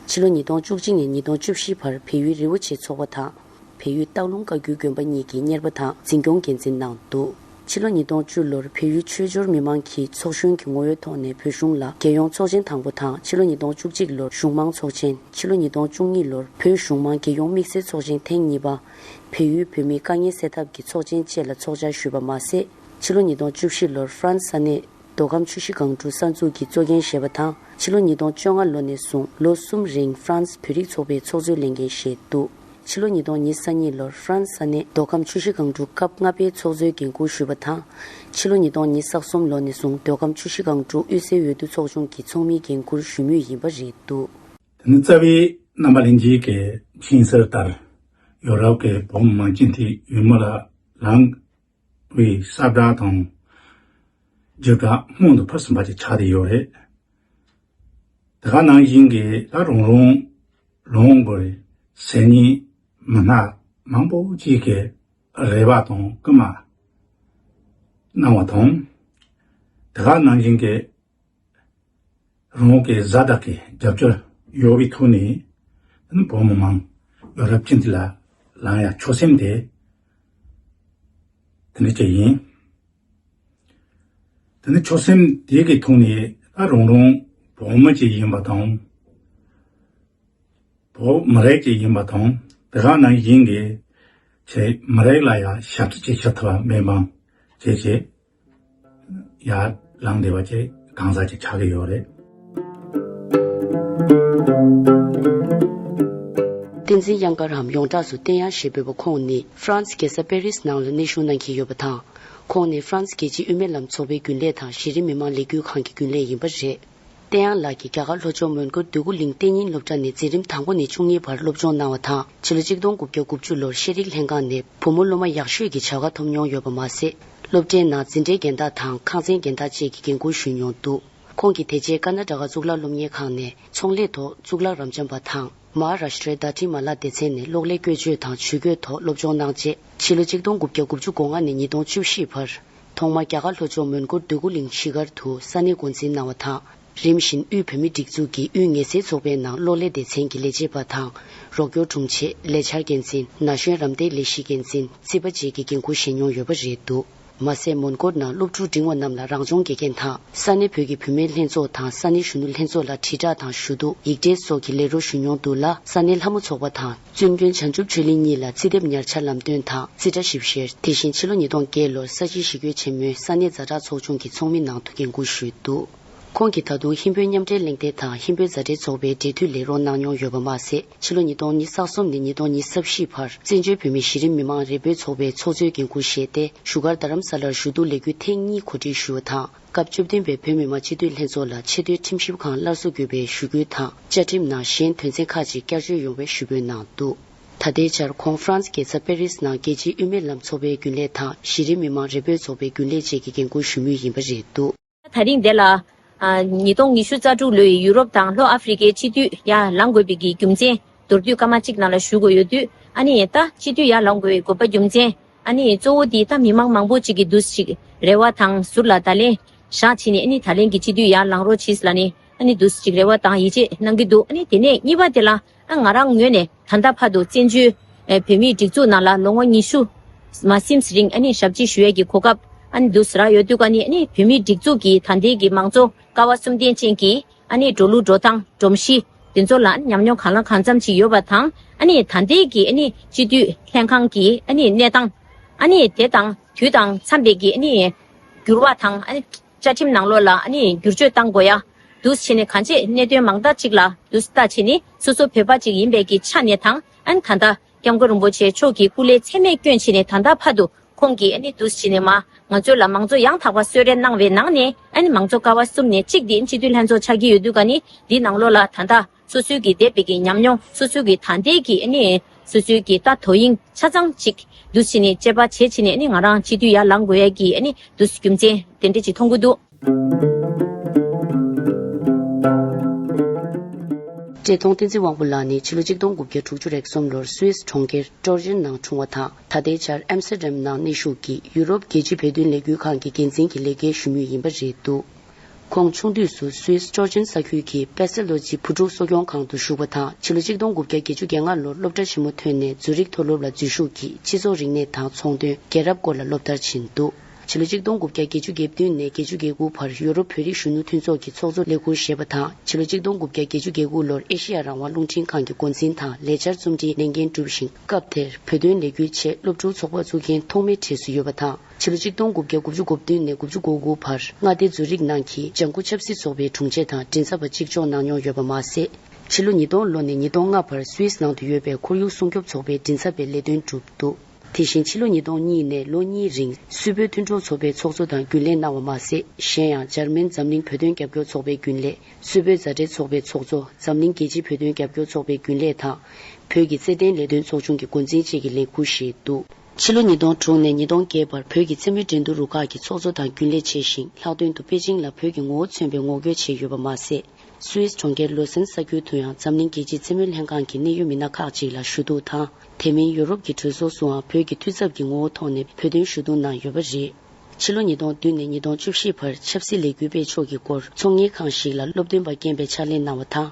ཕྱི་ལོ་ཉིས་སྟོང་བཅུ་གཅིག་ནས་ཉིས་སྟོང་བཅུ་བཞི་བར་བལ་ཡུལ་རི་བོ་ཆེ་ཚོགས་པ་དང་། བལ་ཡུལ་སྟག་ལུང་བཀའ་བརྒྱུད་དགོན་པ་གཉིས་ཀྱི་གཉེར་པ་དང་འཛིན་སྐྱོང་འགན་འཛིན་གནང་འདུག་ཕྱི་ལོ་ཉིས་སྟོང་བཅུ་ལོར་བལ་ཡུལ་ཆོས་འབྱོར་མི་མང་གི་ཚོགས་གཞོན་གྱི་ངོ་བོའི་ཐོག་ནས་བོད་གཞུང་ལ་རྒྱལ་ཡོངས་ཚོགས་ཆེན་དང་པོ་དང་ཕྱི་ལོ་ཉིས་སྟོང་བཅུ་གཅིག་ལོར་གཞུང་མང་ཚོགས་ཆེན། ཕྱི་ལོ་ཉིས་སྟོང་བཅུ་གཉིས་ལོར་བོད་གཞུང་མང་རྒྱལ་ཡོངས་དམིགས་བསལ་ཚོགས་ཆེན་ཐེངས་གཉིས་པ། བལ་ཡུལ་བོད་མིའི་དཀའ་ངལ་སེལ་ཐབས་ཀྱི་ཚོགས་ཆེན་བཅས་ལ་ཚོགས་བཅར་ཞུས་པ་མ་ཟད། ཕྱི་ལོ་ཉིས་སྟོང་བཅུ་བཞི་ལོར་ཧྥ་རན་སི་ས་གནས་མདོ་ཁམས་ཆུ་བཞི་སྒང་དྲུག་གསར་འཛུགས་ཀྱི་གཙོ་འགན་བཞེས་པ་དང་ཕྱི་ལོ་ཉིས་སྟོང་བཅོ་ལྔ་ལོ་ནས་བཟུང་ལོ་གསུམ་རིང་ཧྥ་རན་སི་བོད་རིགས་ཚོགས་པའི་ཚོགས་གཙོའི་ལས་འགན་བཞེས་འདུག་ཕྱི་ལོ་ཉིས་སྟོང་ཉེར་གཉིས་ལོར་ཧྥ་རན་སི་ས་གནས་མདོ་ཁམས་ཆུ་བཞི་སྒང་དྲུག་སྐབས་ལྔ་པའི་ཚོགས་གཙོའི་འགན་འཁུར་ཞུས་པ་དང་། ཕྱི་ལོ་ཉིས་སྟོང་ཉེར་གསུམ་ལོ་ནས་བཟུང་མདོ་ཁམས་ཆུ་བཞི་སྒང་དྲུག་དབུས་སའི་འོས་བསྡུ་ཚོགས་ཆུང་གི་ཚོགས་མིའི་འགན་འཁུར་ཞུ་མུས་ཡིན་པ་རེད་འདུག་དེ་ནི་རྩ་བའི་རྣམ་པ་ལྷན་རྒྱས་ཀྱིས་མཁྱེན་གསལ་ལྟར་ཡོ་རོབ་ཀྱི་བོད་མི་མང་སྤྱི་འཐུས་འོས་མི་ལ་ལངས་པའི་ས་བཀྲ་དང་རྒྱུ་བཀྲ་སྔོན་དུ་ཕུལ་ཟིན་པ་ཅིག་ཆགས་བསྡད་ཡོད་རེད། དེ་ག་ནང་བཞིན་གྱི་ད་རུང་རུང་ལོང་དགོས་ཟེར་མཁན་མི་སྣ་མང་པོ་ཅིག་གིས་རེ་བ་དང་སྐུལ་མ་གནང་བ་དང་། དེ་ག་ནང་བཞིན་གྱི་རང་གི་བཟའ་ཟླ་གི་རྒྱབ་སྐྱོར་ཡོད་པའི་ཐོག་ནས་བོད་མི་མང་ཡོ་རོབ་སྤྱི་འཐུས་ལ་ལངས་ཡ་ཆོད་སེམས་དེ་དེ་འདྲ་ཅིག་ཡིན། དེ་ནི་ཆོད་སེམས་དེ་གི་ཐོག་ནས་ད་རུང་རུང་བོད་མི་ཅིག་ཡིན་པ་དང་། བོད་མི་རིགས་ཅིག་ཡིན་པ་དང་དེ་ག་ནང་བཞིན་གྱི་ཆེ་མི་རིགས་ལ་ཡང་ཞབས་ཕྱི་ཅིག་བྱེད་ཐུབ་པ་མི་མང་བྱས་བྱས་ཡར་ལངས་བསྡད་པ་ཅིག་གང་ཟག་ཅིག་ཆགས་ཀྱི་ཡོད་རེད། བསྟན་འཛིན་དབྱངས་དཀར་འམ་ཡོངས་གྲགས་སུ་བསྟན་དབྱངས་ཞེས་འབོད་པ་ཁོང་ནི་ཧྥ་རན་སི་རྒྱལ་ས་པེ་རིས་ནང་ལ་གནས་བཞུགས་གནང་གི་ཡོད་པ་དང་། ཁོང་ནི་ཧྥ་རན་སི་རྒྱལ་སྤྱིའི་དབུ་མའི་ལམ་ཚོགས་པའི་རྒྱུན་ལས་དང་གཞི་རིམ་མི་མང་ལས་འགུལ་ཁང་གི་རྒྱུན་ལས་ཡིན་པ་རེད། བསྟན་དབྱངས་ལགས་ཀྱིས་རྒྱ་གར་ལྷོ་ཕྱོགས་མོན་གྷོ་འདོད་རྒུ་གླིང་གཏན་ཉིན་སློབ་གྲྭ་ནས་འཛིན་རིམ་དང་པོ་ནས་བཅུ་གཉིས་བར་སློབ་སྦྱོང་གནང་བ་དང་། ཕྱི་ལོ་ཆིག་སྟོང་དགུ་བརྒྱ་དགུ་བཅུ་ལོར་ཤེས་རིག་ལྷན་ཁང་ནས་བུ་མོ་སློབ་མ་ཡག་ཤོས་ཀྱི་བྱ་དགའ་ཐོབ་མྱོང་ཡོད་པ་མ་ཟད། སློབ་གྲྭའི་ནང་འཛིན་གྲྭའི་འགན་བདག་དང་ཁང་ཚན་འགན་བདག་བཅས་ཀྱི་འགན་འཁུར་ཞུས་མྱོང་འདུག་ཁོང་གིས་དེ་རྗེས་ཀར་ན་ཊ་ཀ་གཙུག་ལག་སློབ་གཉེར་ཁང་ནས་ཚོང་ལས་ཐོག་གཙུག་ལག་རབ་འབྱམས་པ་དང་། མ་ཧཱ་རཱཤ་ཊྲའི་དཱ་ཏྲི་མ་ལ་སྡེ་ཚན་ནས་གློག་ཀླད་བཀོལ་སྤྱོད་དང་ཇུས་འགོད་ཐོག་སློབ་སྦྱོང་གནང་རྗེས། ཕྱི་ལོ་ཆིག་སྟོང་དགུ་བརྒྱ་དགུ་བཅུ་གོ་ལྔ་ནས་ཉིས་སྟོང་བཅུ་བཞི་བར། ཐོག་མར་རྒྱ་གར་ལྷོ་ཕྱོགས་མོན་གྷོ་འདོད་རྒུ་གླིང་གཞིས་སྒར་དུ་ས་གནས་འགོ་འཛིན་གནང་བ་དང་། རིམ་བཞིན་དབུས་བོད་མིའི་སྒྲིག་འཛུགས་ཀྱི་དབུས་ངལ་སེལ་ཚོགས་པའི་ནང་གློག་ཀླད་སྡེ་ཚན་གྱི་ལས་བྱེད་པ་དང་། རོགས་སྐྱོར་དྲུང་ཆེ། ལས་འཆར་འགན་འཛིན། ན་གཞོན་རམ་འདེགས་ལས་གཞིའི་འགན་འཛིན། རྩིས་པ་བཅས་ཀྱི་འགན་འཁུར་བཞེས་མྱོང་ཡོད་པ་རེད་འདུག་མ་ཟད། མོན་གྷོ་ནང་སློབ་ཕྲུག་འབྲིང་བ་རྣམས་ལ་རང་སྦྱོང་དགེ་རྒན་དང་། ས་གནས་བོད་ཀྱི་བུད་མེད་ལྷན་ཚོགས་དང་ས་གནས་གཞོན་ནུ་ལྷན་ཚོགས་ལ་དྲིལ་བསྒྲགས་དང་ཞུ་གཏུག་ཡིག་འབྲེལ་སོགས་ཀྱི་ལས་རོགས་ཞུ་མྱོང་འདུག་ལ། ས་གནས་ལྷ་མོ་ཚོགས་པ་དང་། བཙུན་དགོན་བྱང་ཆུབ་ཆོས་གླིང་གཉིས་ལ་རྩིས་དེབ་ཉར་ཆ་ལམ་སྟོན་དང་རྩིས་ཁྲ་ཞིབ་བཤེར། དེ་བཞིན་ཕྱི་ལོ་ཉིས་སྟོང་བརྒྱད་ལོར་ས་ཆའི་གཞིས་བཀོད་ཆེན་མོའི་ས་གནས་ཛ་དྲག་ཚོགས་ཆུང་གི་ཚོགས་མི་ནང་དུ་འགན་འཁུར་ཞུས་འདུག་ཁོང་གིས་ད་དུང་ཧིན་བོད་མཉམ་འབྲེལ་གླེང་སྟེགས་དང་ཧིན་བོད་མཛའ་འབྲེལ་ཚོགས་པའི་འབྲེལ་མཐུད་ལས་རོགས་གནང་མྱོང་ཡོད་པ་མ་ཟད། ཕྱི་ལོ་ཉིས་སྟོང་ཉི་ཤུ་རྩ་གསུམ་ནས་ཉིས་སྟོང་ཉི་ཤུ་རྩ་བཞི་བར་བཙན་བྱོལ་བོད་མིའི་གཞི་རིམ་མི་མང་རེ་འབོད་ཚོགས་པའི་ཚོགས་གཙོའི་འགན་འཁུར་བཞེས་ཏེ། བཞུགས་སྒར་རྡ་རམ་ས་ལར་ཞུ་གཏུག་ལས་འགུལ་ཐེངས་གཉིས་གོ་སྒྲིག་ཞུས་པ་དང་། སྐབས་བཅུ་བདུན་པའི་བོད་མི་མང་སྤྱི་འཐུས་ལྷན་ཚོགས་ལ་ཆེས་མཐོའི་ཁྲིམས་ཞིབ་ཁང་སླར་གསོ་དགོས་པའི་ཞུ་སྐུལ་དང་། བཅའ་ཁྲིམས་ནང་གཞན་དོན་ཚན་ཁག་ཅིག་བསྐྱར་བཅོས་ཡོང་བའི་ཞུ་འབོད་གནང་འདུག་ད་ལྟའི་ཆར་ཁོང་ཧྥ་རན་སི་རྒྱལ་ས་པེ་རིས་ནང་རྒྱལ་སྤྱིའི་དབུ་མའི་ལམ་ཚོགས་པའི་རྒྱུན་ལས་དང་། གཞི་རིམ་མི་མང་རེ་འབོད་ཚོགས་པའི་རྒྱུན་ལས་བཅས་ཀྱི་འགན་འཁུར་ཞུ་མུས་ཡིན་པ་རེད་འདུག་ད་རིང་འདི་ལ། ཨ། ཉིས་སྟོང་ཉི་ཤུ་རྩ་དྲུག་ལོའི་ཡུ་རོབ་དང་ལྷོ་ཨ་ཧྥེ་རི་ཁའི་སྤྱི་འཐུས་ཡར་ལངས་དགོས་པའི་གི་རྒྱུ་མཚན་མདོར་བསྡུས་སྐར་མ་གཅིག་ནང་ལ་ཞུ་དགོས་ཡོད་དུས། ཨ་ནི་ད་སྤྱི་འཐུས་ཡར་ལངས་དགོས་པའི་དགོས་པ་རྒྱུ་མཚན། ཨ་ནི་གཙོ་བོ་འདི་ད་མི་མང་མང་པོ་ཅིག་གིས་འདུག་ཅིག་རེ་བ་དང་ཟུར་ལ་ད་ལན་བཞག་བྱས་ནས། ཨ་ནི་ད་ལན་གྱི་སྤྱི་འཐུས་ཡར་ལངས་རོགས་གྱིས་ལབ་ནས། ཨ་ནི་འདུག་ཅིག་རེ་བ་དང་ཡིད་ཆེས་གནང་གི་འདུག་ཨ་ནི་དེ་ནས་གཉིས་པ་དེ་ལ། ཨ། ང་རང་ངོས་ནས་ད་ལྟ་བར་དུ་བཙན་བྱོལ་བོད་མིའི་སྒྲིག་འཛུགས་ནང་ལ་ལོ་ངོ་ཉི་ཤུ་མ་ཟིན་རིང་ཨ་ནི་ཞབས་ཕྱི་ཞུ་ཡས་ཀྱི་གོ་སྐབས་ཨ་ནི་འདུག་སེ་རག་ཡོད་དུས། ཨ་ནི་ཨ་ནི་བོད་མིའི་སྒྲིག་འཛུགས་ཀྱི་ད་ལྟའི་གི་མང་གཙོ་ཀ་བ་གསུམ་ལྡན་ཅན་གྱི་ཨ་ནི་འགྲོ་ལུགས་འགྲོ་སྟངས་སྒྲོམ་གཞི་དེ་ཚོ་ལ་ཉམས་མྱོང་གང་ལ་གང་འཚམ་ཅིག་ཡོད་པ་དང་། ཨ་ནི་ད་ལྟའི་གི་ཨ་ནི་སྤྱི་འཐུས་ལྷན་ཁང་གི་ཨ་ནི་གནས་སྟངས། ཨ་ནི་དེ་དང་དུས་དང་འཚམ་པའི་གི་ཨ་ནི་འགྱུར་བ་དང་། ཨ་ནི་བཅའ་ཁྲིམས་ནང་ལོགས་ལ་ཨ་ནི་བསྒྱུར་བཅོས་གཏང་དགོས་ཡ། འདུག་སེ་བྱས་ནས་གང་ཅི་གནད་དོན་མང་དག་ཅིག་ལ་འདུག་སེ་ལྟ་བྱས་ནས། སོ་སོ་བོད་པ་ཅིག་ཡིན་པའི་གི་ཆ་ནས་དང་། ཨ་ནི་ད་ལྟ་སྐྱབས་མགོན་རིན་པོ་ཆེ་མཆོག་གི་སྐུ་ལས་ཚད་མེད་བསྐྱོན་བྱས་ནས། ད་ལྟ་བར་དུ་ཁོང་གིས་ཨ་ནི་འདུག་སེ་བྱས་ནས་མ་ང་ཚོ་ལ་མང་གཙོ་ཡང་དག་པ་གསོལ་རས་གནང་བའི་ནང་ནས། ཨ་ནི་མང་གཙོ་ཀ་བ་གསུམ་ནས་གཅིག་དེ་སྤྱི་འཐུས་ལྷན་ཚོགས་ཆགས་ཀྱི་ཡོད་དུས། ཨ་ནི་འདི་ནང་ལོགས་ལ་ད་ལྟ་སོ་སོའི་གི་འདས་པའི་གི་ཉམས་མྱོང་། སོ་སོའི་གི་ད་ལྟའི་གི་ཨ་ནི་སོ་སོའི་གི་ད་དོ་དབྱིངས་ཆ་ཚང་ཅིག་འདུག་སེ་བྱས་ནས་དཔྱད་པ་བྱས་བྱས་ནས། ཨ་ནི་ང་རང་སྤྱི་འཐུས་ཡར་ལངས་དགོས་ཡ་གི་ཨ་ནི་འདུག་སེ་རྒྱུ་མཚན་དེ་འདྲ་ཅིག་མཐོང་གི་འདུག་བཀྲས་མཐོང་བསྟན་འཛིན་དབང་པོ་ལགས་ནི་ཕྱི་ལོ་ཆིག་སྟོང་དགུ་བརྒྱ་དྲུག་ཅུ་རེ་གསུམ་ལོར་སུད་སི་གྲོང་ཁྱེར་ཀྲོར་ཅན་ནང་འཁྲུངས་པ་དང་། ད་ལྟའི་ཆར་ཨེམ་སི་ཊར་ཌམ་ནང་གནས་བཞུགས་ཀྱིས་ཡུ་རོབ་རྒྱལ་སྤྱིའི་བོད་དོན་ལས་འགུལ་ཁང་གི་འགན་འཛིན་གྱི་ལས་འགན་ཞུ་མུས་ཡིན་པ་རེད་འདུག་ཁོང་ཆུང་དུས་སུ་སུད་སི་ཀྲོར་ཅན་ས་ཁུལ་གྱི་པེ་སེ་ལོ་ཇི་བུ་ཕྲུག་གསོ་སྐྱོང་ཁང་དུ་ཞུགས་པ་དང་། ཕྱི་ལོ་ཆིག་སྟོང་དགུ་བརྒྱ་བརྒྱད་ཅུ་གྱ་ལྔ་ལོར་སློབ་གྲྭ་ཆེན་མོ་ཐོན་ནས་ཛུ་རིག་མཐོ་སློབ་ལ་འཛུལ་ཞུགས་ཀྱིས་སྤྱི་ཚོགས་རིག་གནས་དང་ཚོང་དོན། རྒྱལ་རབས་སྐོར་ལ་སློབ་མཐར་ཕྱིན་འདུག་ཕྱི་ལོ་ཆིག་སྟོང་དགུ་བརྒྱ་བརྒྱད་ཅུ་གྱ་བདུན་ནས་བརྒྱད་ཅུ་གྱ་དགུ་བར་ཡུ་རོབ་བོད་རིགས་གཞོན་ནུ་མཐུན་ཚོགས་ཀྱི་ཚོགས་གཙོ་ལས་ཁུར་བཞེས་པ་དང་། ཕྱི་ལོ་ཆིག་སྟོང་དགུ་བརྒྱ་བརྒྱད་ཅུ་གྱ་དགུ་ལོར་ཨེ་ཤེ་ཡ་རང་དབང་རླུང་འཕྲིན་ཁང་གི་འགོ་འཛིན་དང་ལས་འཆར་རྩོམ་སྒྲིག་ལས་འགན་བསྒྲུབས་ཤིང་། སྐབས་དེར་བོད་དོན་ལས་འགུལ་ཆེད་སློབ་ཕྲུག་ཚོགས་པ་བཙུགས་མཁན་ཐོག་མའི་གྲས་སུ་ཡོད་པ་དང་། ཕྱི་ལོ་ཆིག་སྟོང་དགུ་བརྒྱ་དགུ་བཅུ་གོ་བདུན་ནས་དགུ་བཅུ་གོ་དགུ་བར་མངའ་སྡེ་ཛུ་རིག་ནང་གི་ལྗང་ཁུ་ཆབ་སྲིད་ཚོགས་པའི་དྲུང་ཆེ་དང་མགྲིན་ཚབ་པ་གཅིག་ལྕོགས་གནང་མྱོང་ཡོད་པ་མ་ཟད། ཕྱི་ལོ་ཉིས་སྟོང་ལོ་ནས་ཉིས་སྟོང་ལྔ་བར་སུད་སི་ནང་དུ་ཡོད་པའི་ཁོར་ཡུག་སྲུང་སྐྱོབ་ཚོགས་པའི་མགྲིན་ཚབ་པའི་ལས་དོན་བསྒྲུབས་འདུག་དེ་བཞིན་ཕྱི་ལོ་ཉིས་སྟོང་གཉིས་ནས་ལོ་གཉིས་རིང་སུད་བོད་མཐུན་གྲོགས་ཚོགས་པའི་ཚོགས་གཙོ་དང་རྒྱུན་ལས་གནང་བ་མ་ཟད། གཞན་ཡང་འཇར་མན་འཛམ་གླིང་བོད་དོན་རྒྱབ་སྐྱོར་ཚོགས་པའི་རྒྱུན་ལས། སུད་བོད་མཛའ་འབྲེལ་ཚོགས་པའི་ཚོགས་གཙོ། འཛམ་གླིང་རྒྱལ་སྤྱིའི་བོད་དོན་རྒྱབ་སྐྱོར་ཚོགས་པའི་རྒྱུན་ལས་དང་། བོད་ཀྱི་རྩེད་འགྲན་ལས་དོན་ཚོགས་ཆུང་གི་འགོ་འཛིན་བཅས་ཀྱི་ལས་འཁུར་བཞེས་འདུག་ཕྱི་ལོ་ཉིས་སྟོང་དྲུག་ནས་ཉིས་སྟོང་བརྒྱད་བར་བོད་ཀྱི་རྩེད་མོའི་འགྲན་བསྡུར་རུ་ཁག་གི་ཚོགས་གཙོ་དང་རྒྱུན་ལས་བྱས་ཤིང་། ལྷག་དོན་དུ་པེ་ཅིང་ལ་བོད་ཀྱི་ངོ་བོ་མཚོན་པའི་ངོ་རྒོལ་བྱས་ཡོད་པ་མ་ཟད། སུད་སི་གྲོང་ཁྱེར་ལོ་སན་ས་ཁུལ་དུ་ཡང་འཛམ་གླིང་རྒྱལ་སྤྱིའི་རྩེད་མོའི་ལྷན་ཁང་གི་གནད་ཡོད་མི་སྣ་ཁག་ཅིག་ལ་ཞུ་གཏུག་དང་། དེ་མིན་ཡུ་རོབ་ཀྱི་གྲོས་ཚོགས་སུའང་བོད་ཀྱི་འཐུས་ཚབ་ཀྱི་ངོ་བོ་ཐོག་ནས་བོད་དོན་ཞུ་གཏུག་གནང་ཡོད་པ་རེད། ཕྱི་ལོ་ཉིས་སྟོང་བདུན་ནས་ཉིས་སྟོང་བཅུ་བཞི་བར་ཆབ་སྲིད་ལས་འགུལ་སྤེལ་ཕྱོགས་ཀྱི་སྐོར་ཚོང་གཉེར་ཁང་ཞིག་ལ་སློབ་སྟོན་པ་རྐྱེན་པས་ཕྱག་ལས་གནང་བ་དང་།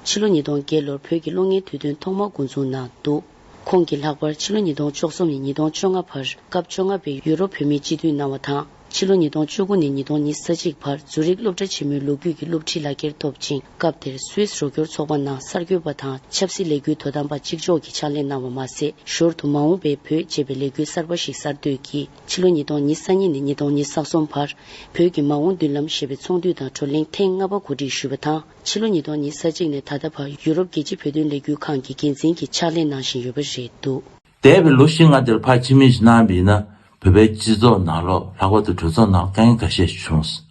ཕྱི་ལོ་ཉིས་སྟོང་བརྒྱད་ལོར་བོད་ཀྱི་གློག་བརྙན་དུས་སྟོན་ཐོག་མ་འགོ་འཛུགས་གནང་འདུག་ཁོང་གིས་ལྷག་པར་ཕྱི་ལོ་ཉིས་སྟོང་བཅུ་གསུམ་ནས་ཉིས་སྟོང་བཅོ་ལྔ་བར་སྐབས་བཅོ་ལྔ་པའི་ཡུ་རོབ་བོད་མིའི་སྤྱི་འཐུས་གནང་བ་དང་། ཕྱི་ལོ་ཉིས་སྟོང་བཅུ་དགུ་ནས་ཉིས་སྟོང་ཉི་ཤུ་རྩ་གཅིག་བར་ཛུ་རིག་སློབ་གྲྭ་ཆེན་མོའི་ལོ་རྒྱུས་ཀྱི་སློབ་ཁྲིད་ལག་འཁྱེར་ཐོབ་ཅིང་། སྐབས་དེར་སུད་སི་རོགས་སྐྱོར་ཚོགས་པ་ནང་གསར་འགོད་པ་དང་ཆབ་སྲིད་ལས་འགུལ་དོ་དམ་པ་གཅིག་ལྕོགས་ཀྱི་ཕྱག་ལས་གནང་བ་མ་ཟད། ཞོར་དུ་མ་འོངས་པའི་བོད་ཅེས་པའི་ལས་འགུལ་གསར་པ་ཞིག་གསར་གཏོད་ཀྱིས། ཕྱི་ལོ་ཉིས་སྟོང་ཉི་ཤུ་རྩ་གཉིས་ནས་ཉིས་སྟོང་ཉི་ཤུ་རྩ་གསུམ་བར་བོད་ཀྱི་མ་འོངས་མདུན་ལམ་ཞེས་པའི་ཚོགས་འདུ་དང་བགྲོ་གླེང་ཐེངས་ལྔ་པ་གོ་སྒྲིག་ཞུས་པ་དང་། ཕྱི་ལོ་ཉིས་སྟོང་ཉི་ཤུ་རྩ་གཅིག་ནས་ད་ལྟ་བར་ཡུ་རོབ་རྒྱལ་སྤྱིའི་བོད་དོན་ལས་འགུལ་ཁང་གི་འགན་འཛིན་གྱི་ཕྱག་ལས་གནང་བཞིན་ཡོད་པ་རེད་འདུག་འདས་པའི་ལོ་བཞི་ལྔ་དེར་ཕར་ཕྱི་མིག་ཅིག་གནང་བ་ཡིན་ན། བོད་པའི་སྤྱི་ཚོགས་ནང་ལོགས། ལྷག་པར་དུ་གྲོས་ཚོགས་ནང་དཀའ་ངལ་ཁ་ཤས་བྱུང་སོང་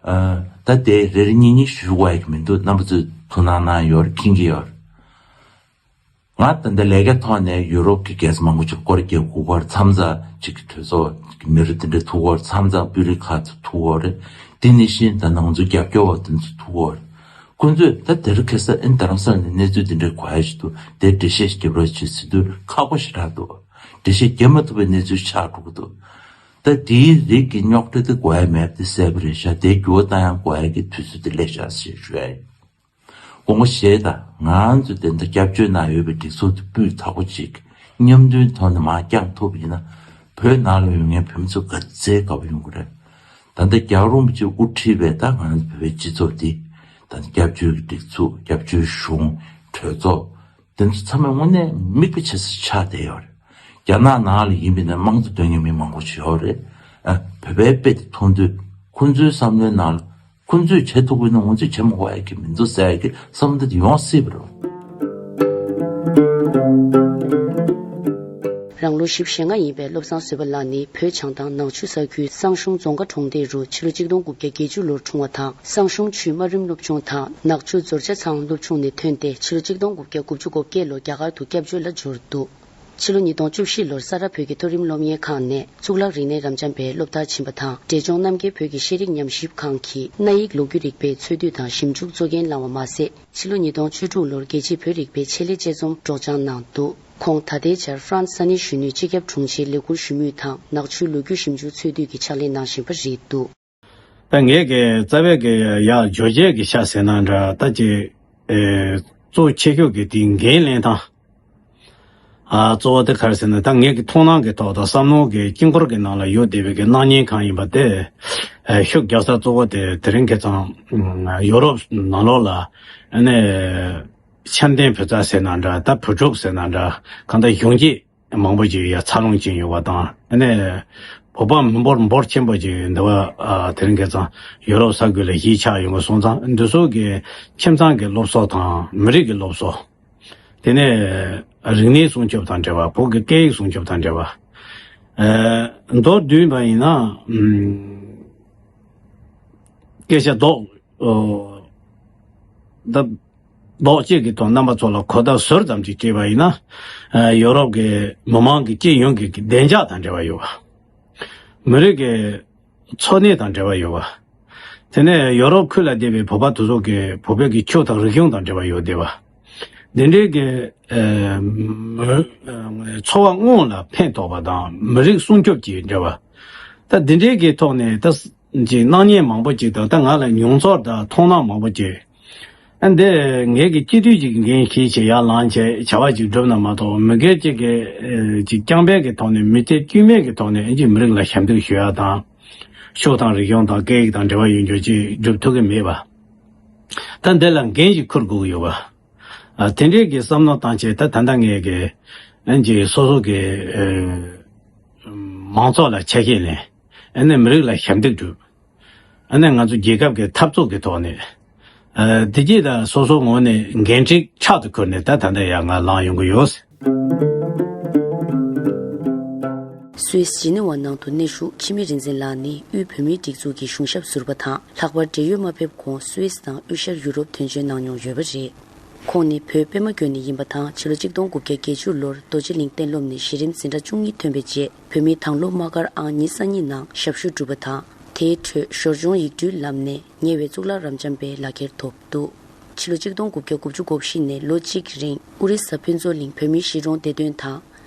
ཨ། ད་དེ་རེ་རེ་གཉིས་གཉིས་ཞུ་དགོས་ཡ་གི་མི་འདུག་རྣམ་པ་ཚོས་ཐུགས་སྣང་གནང་ཡོད་རེད། མཁྱེན་གྱི་ཡོད་རེད། ང་ད་ལྟ་ལས་ཀའི་ཐོག་ནས་ཡུ་རོབ་ཀྱི་རྒྱལ་ས་མང་པོ་ཅིག་སྐོར་རྒྱག་དགོས་ཀྱི་ཡོད་རེད། མཚམས་མཚམས་ཅིག་གི་གྲོས་ཚོགས་ཀྱི་མི་རེ་དེ་འདྲ་ཐུག་གི་ཡོད་རེད། མཚམས་མཚམས་པུ་རི་ཁ་ཐུག་གི་ཡོད་རེད། དེ་ནང་བཞིན་ད་ང་ཚོ་རྒྱབ་སྐྱོར་བ་དེ་ཚོ་ཐུག་གི་ཡོད་རེད། ཁོ་ཚོས་ད་དེ་རིང་ཁ་སང་ཨིན་རྡ་རམ་ས་ལ་ནས་གནས་ཚུལ་དེ་འདྲ་གོ་ཡ་ཞིག་འདུག་དེ་འགྲེལ་བཤད་རྒྱབ་རོགས་བྱེད་ཟེར་དུས་ཁག་པོ་ཞེ་དྲག་འདུག་འགྲེལ་བཤད་རྒྱབ་མ་ཐུབ་པའི་གནས་ཚུལ་ཆགས་འགྲོ་གི་འདུག་ད་དེའི་རིགས་ཀྱི་རྙོག་དྲ་དེ་གོ་ཡ་མེད་པ་དེ་གསལ་པོ་རེད་ཤག་དེ་འགྱུར་བ་བཏང་ཡ་གོ་ཡ་གི་དུས་ཚོད་དེ་སླེབས་ཤག་ཞེས་ཞུ་ཡ་ཡིན། དགོངས་པ་བཞེས་དང་། ང་ཚོ་དེ་འདྲ་སྐྱབས་བཅོལ་ནང་ཡོད་པའི་སྒྲིག་འཛུགས་དེ་སྤུས་དག་པོ་ཅིག་མཉམ་མཐུན་ཐོག་ནས་མར་བསྐྱངས་ཐུབ་པ་ཡིན་ན། བོད་ནང་ལ་ཡོད་མཁན་བོད་མི་ཚོ་ག་ཚད་དགའ་པོ་ཡོང་གི་རེད། ད་ལྟ་རྒྱལ་བ་རིན་པོ་ཆེས་དབུ་ཁྲིད་པའི་ད་ང་ཚོ་བོད་པའི་སྤྱི་ཚོགས་འདི། ད་ལྟ་སྐྱབས་བཅོལ་གྱི་སྒྲིག་འཛུགས། སྐྱབས་བཅོལ་གཞུང་། གྲོས་ཚོགས། དེ་ཚོ་ཚང་མས་དངོས་གནས་མིག་དཔེ་བྱེད་ས་ཆགས་བསྡད་ཡོད་རེད། རྒྱ་ནག་ནང་ལ་ཡིན་པ་ཡིན་ན་དམངས་གཙོ་འདོན་མཁན་མི་མང་པོ་ཞིག་ཡོད་རེད། ཨ། བོད་པའི་དཔེ་དེ་མཐོང་དུས་ཁོ་ཚོའི་བསམ་བློའི་ནང་ལ། ཁོ་ཚོས་བྱེད་ཐུབ་ཀྱི་ཡོད་ན་ང་ཚོས་བྱེད་མ་དགོས་ཡ་གི་མི་འདུག་ཟེར་ཡ་གི་བསམ་བློ་དེ་ཡོང་སྲིད་པ་རེད། རང་ལོ་བཞི་བཅུ་ཞེ་ལྔ་ཡིན་པའི་བློ་བཟང་བཟོད་པ་ལགས་ནི་བོད་བྱང་ཐང་ནག་ཆུ་ས་ཁུལ་བསང་གཞོང་རྫོང་དགའ་གྲོང་སྡེ་རུ་ཕྱི་ལོ་ཆིག་སྟོང་དགུ་བརྒྱ་བརྒྱད་ཅུ་ལོར་འཁྲུངས་པ་དང་། བསང་གཞོང་ཆུས་དམའ་རིམ་སློབ་ཆུང་དང་ནག་ཆུ་ཛོར་ཆ་ཚང་སློབ་ཆུང་ནས་ཐོན་ཏེ་ཕྱི་ལོ་ཆིག་སྟོང་དགུ་བརྒྱ་དགུ་བཅུ་གོ་བརྒྱད་ལོར་རྒྱ་གར་དུ་སྐྱབས་བཅོལ་ལ་འབྱོར་འདུག་ཕྱི་ལོ་ཉིས་སྟོང་བཅུ་བཞི་ལོར་ས་རཱ་བོད་ཀྱི་མཐོ་རིམ་སློབ་གཉེར་ཁང་ནས་གཙུག་ལག་རིག་གནས་རབ་འབྱམས་པའི་སློབ་མཐར་ཕྱིན་པ་དང་། འབྲས་ལྗོངས་རྣམ་རྒྱལ་བོད་ཀྱི་ཤེས་རིག་ཉམས་ཞིབ་ཁང་གི་གནའ་ཡིག་ལོ་རྒྱུས་རིག་པའི་འཚོལ་སྡུད་དང་ཞིབ་འཇུག་གཙོ་འགན་བླངས་པ་མ་ཟད། ཕྱི་ལོ་ཉིས་སྟོང་བཅུ་དྲུག་ལོར་རྒྱལ་སྤྱིའི་བོད་རིག་པའི་ཆེད་ལས་དཔྱད་རྩོམ་སྒྲོག་སྦྱང་གནང་འདུག་ཁོང་ད་ལྟའི་ཆར་ཧྥ་རན་སི་ས་གནས་གཞོན་ནུའི་སྤྱི་ཁྱབ་དྲུང་ཆེའི་ལས་ཁུར་ཞུ་མུས་དང་ནག་ཆུའི་ལོ་རྒྱུས་ཞིབ་འཇུག་འཚོལ་སྡུད་ཀྱི་ཕྱག་ལས་གནང་བཞིན་པ་རེད་འདུག་ད་ངས་ཀྱི་རྩ་བའི་གི་ཡར་བརྗོད་བྱའི་གི་ཆ་ཟེར་ན་འདྲ། ད་ཅིག་ཨེ། གཙོ་བོ་ཆེ་ཤོས་ཀྱི་དེའི་འགན་ལེན་སྟངས། ཨ། གཙོ་བོ་དེ་ག་རེ་ཟེར་ན། ད་ངས་ཀྱི་མཐོང་སྣང་གི་ཐོག་དང་བསམ་བློ་གི་དཀྱིལ་འཁོར་གྱི་ནང་ལ་ཡོད་བསྡད་པའི་གི་སྣང་བརྙན་གང་ཡིན་པ་དེ། ཨེ། ཤུགས་རྒྱག་ས་གཙོ་བོ་དེ་དེ་རིང་ཁ་སང་ཡོ་རོབ་ནང་ལོགས་ལ་ཨ་ནི་འཆམ་མཐུན་བུ་ཚ་ཟེར་ན་འདྲ། ད་བུ་ཕྲུག་ཟེར་ན་འདྲ། གང་ལྟར་གཞོན་སྐྱེས་མང་པོ་ཅིག་ཡར་འཚར་ལོངས་ཕྱིན་ཡོད་པ་དང་། ཨ་ནི་བོད་པ་མི་འབོར་འབོར་ཆེན་པོ་ཅིག་འདི་བ། ཨ། དེ་རིང་ཁ་སང་ཡོ་རོབ་ས་ཁུལ་ལ་གཞིས་ཆགས་ཡོང་གི་སོང་ཙང་། འདི་ཚོ་གི་ཁྱིམ་ཚང་གི་སློབ་གསོ་དང་མི་རིགས་ཀྱི་སློབ་གསོ། དེ་ནས་རིག་གནས་སྲུང་སྐྱོབ་དང་འབྲེལ་བ། བོད་ཀྱི་སྐད་ཡིག་སྲུང་སྐྱོབ་དང་འབྲེལ་བ། ཨ། མདོར་བསྡུས་པ་ཡིན་ན། ཨམ། སྐད་ཆ་རྡོག་ཨོ། ད་རྡོག་གཅིག་གི་ཐོག་རྣམ་པ་ཚོ་ལ་གོ་བརྡ་ཟུར་ཙམ་ཅིག་སྤྲད་པ་ཡིན་ན། ཨ། ཡོ་རོབ་ཀྱི་མི་མང་གི་སྤྱི་ཡོངས་ཀྱི་བདེ་འཇགས་དང་འབྲེལ་བ་ཡོད་པ། མི་རིགས་ཀྱི་འཚོ་གནས་དང་འབྲེལ་བ་ཡོད་པ། དེ་ནས་ཡོ་རོབ་ཁུལ་ལ་བསྡད་པའི་བོད་པ་དེ་ཚོ་གི་བོད་པའི་གི་ཆོས་དང་རིག་གཞུང་དང་འབྲེལ་བ་ཡོད་བསྡད་པ། འདི་འདྲའི་གི་ཨ། མི། ཨ། འཚོ་བ་དངོས་ལ་ཕན་ཐོགས་པ་དང་མི་རིགས་སྲུང་སྐྱོབ་ཀྱི་འབྲེལ་བ། ད་འདི་འདྲའི་གི་ཐོག་ནས་ད་ཅིག་སྣང་བརྙན་མང་པོ་ཅིག་དང་། ད་ང་ལ་མྱོང་ཚོར་དང་མཐོང་སྣང་མང་པོ་ཅིག་ཨ། འདི་ངས་ཀྱི་སྤྱི་འཐུས་ཅིག་གི་འགན་བཞེས་བྱས་ཡར་ལངས་བྱས་བྱ་བ་ཅིག་བསྒྲུབས་ན་མ་གཏོགས། མི་སྒེར་གཅིག་གི་ཨ། ཅིག་རྐྱང་པའི་གི་ཐོག་ནས། མི་སྟེར་དཀྱུས་མའི་གི་ཐོག་ནས་ཨ་ཅིག་མི་རིགས་ལ་ཞབས་འདེགས་ཞུ་ཡ་དང་། ཆོས་དང་རིག་གཞུང་དང་སྐད་ཡིག་དང་འབྲེལ་བ་ཡོད་རྒྱུ་ཅིག་སྒྲུབ་ཐུབ་ཀྱི་མེད་པ། ད་འདི་ལ་འགན་ཞིག་འཁུར་དགོས་ཀྱི་ཡོད་པ། ཨ། དེ་འདྲའི་གི་བསམ་བློ་བཏང་བྱས། ད་ད་ལྟ་ངས་གི་ཨ་ཅིག་སོ་སོ་གི་ཨ། མང་ཚོགས་ལ་ཆ་ཤས་ལེན། ཨ་ནི་མི་རིགས་ལ་ཞབས་འདེགས་སྒྲུབ། ཨ་ནི་ང་ཚོ་རྒྱལ་ཁབ་ཀྱི་འཐབ་རྩོད་ཀྱི་ཐོག་ནས། ཨ། བདེ་སྐྱིད་དང་སོ་སོའི་ངོས་ནས་འགན་འཁྲི་ཕྲག་ཏུ་ཁུར་ནས་ད་ད་ལྟ་ཡར་ང་ལངས་ཡོང་གི་ཡོད། སུད་སི་ཇི་ནི་ཝ་ནང་དུ་གནས་བཞུགས་འཆི་མེད་རིག་འཛིན་ལགས་ནི་དབུས་བོད་མིའི་སྒྲིག་འཛུགས་ཀྱི་གཞུང་ཞབས་ཟུར་པ་དང་། ལྷག་པར་འབྲེལ་ཡོད་མ་ཕེབས་གོང་སུད་སི་དང་དབུས་ཤར་ཡུ་རོབ་དོན་གཅོད་གནང་མྱོང་ཡོད་པ་རེད། ཁོང་ནི་བོད་པད་མ་སྐྱོན་ནས་ཡིན་པ་དང་། ཕྱི་ལོ་ཆིག་སྟོང་དགུ་བརྒྱ་བརྒྱད་ཅུ་ལོར་རྡོ་རྗེ་གླིང་གཏན་སློབ་ནས་གཞི་རིམ་འཛིན་གྲྭ་བཅུ་གཉིས་ཐོན་པའི་རྗེས། བོད་མིའི་དྭང་སློབ་དམག་སྒར་ཨང་ཉི་ཤུ་རྩ་གཉིས་ནང་ཞབས་ཞུ་བསྒྲུབས་པ་དང་། དེའི་ཁྲོད་ཞོར་སྦྱོང་ཡིག་འབྲུའི་ལམ་ནས་ཉེ་བའི་གཙུག་ལག་རབ་འབྱམས་པའི་ལག་ཁྱེར་ཐོབ་འདུག་ཕྱི་ལོ་ཆིག་སྟོང་དགུ་བརྒྱ་དགུ་བཅུ་གོ་བཞི་ནས་ལོ་གཅིག་རིང་ཨོ་རི་ས་ཕུན་ཚོགས་གླིང་བོད་མིའི་གཞིས་གྲོང་བདེ་དོན་དང་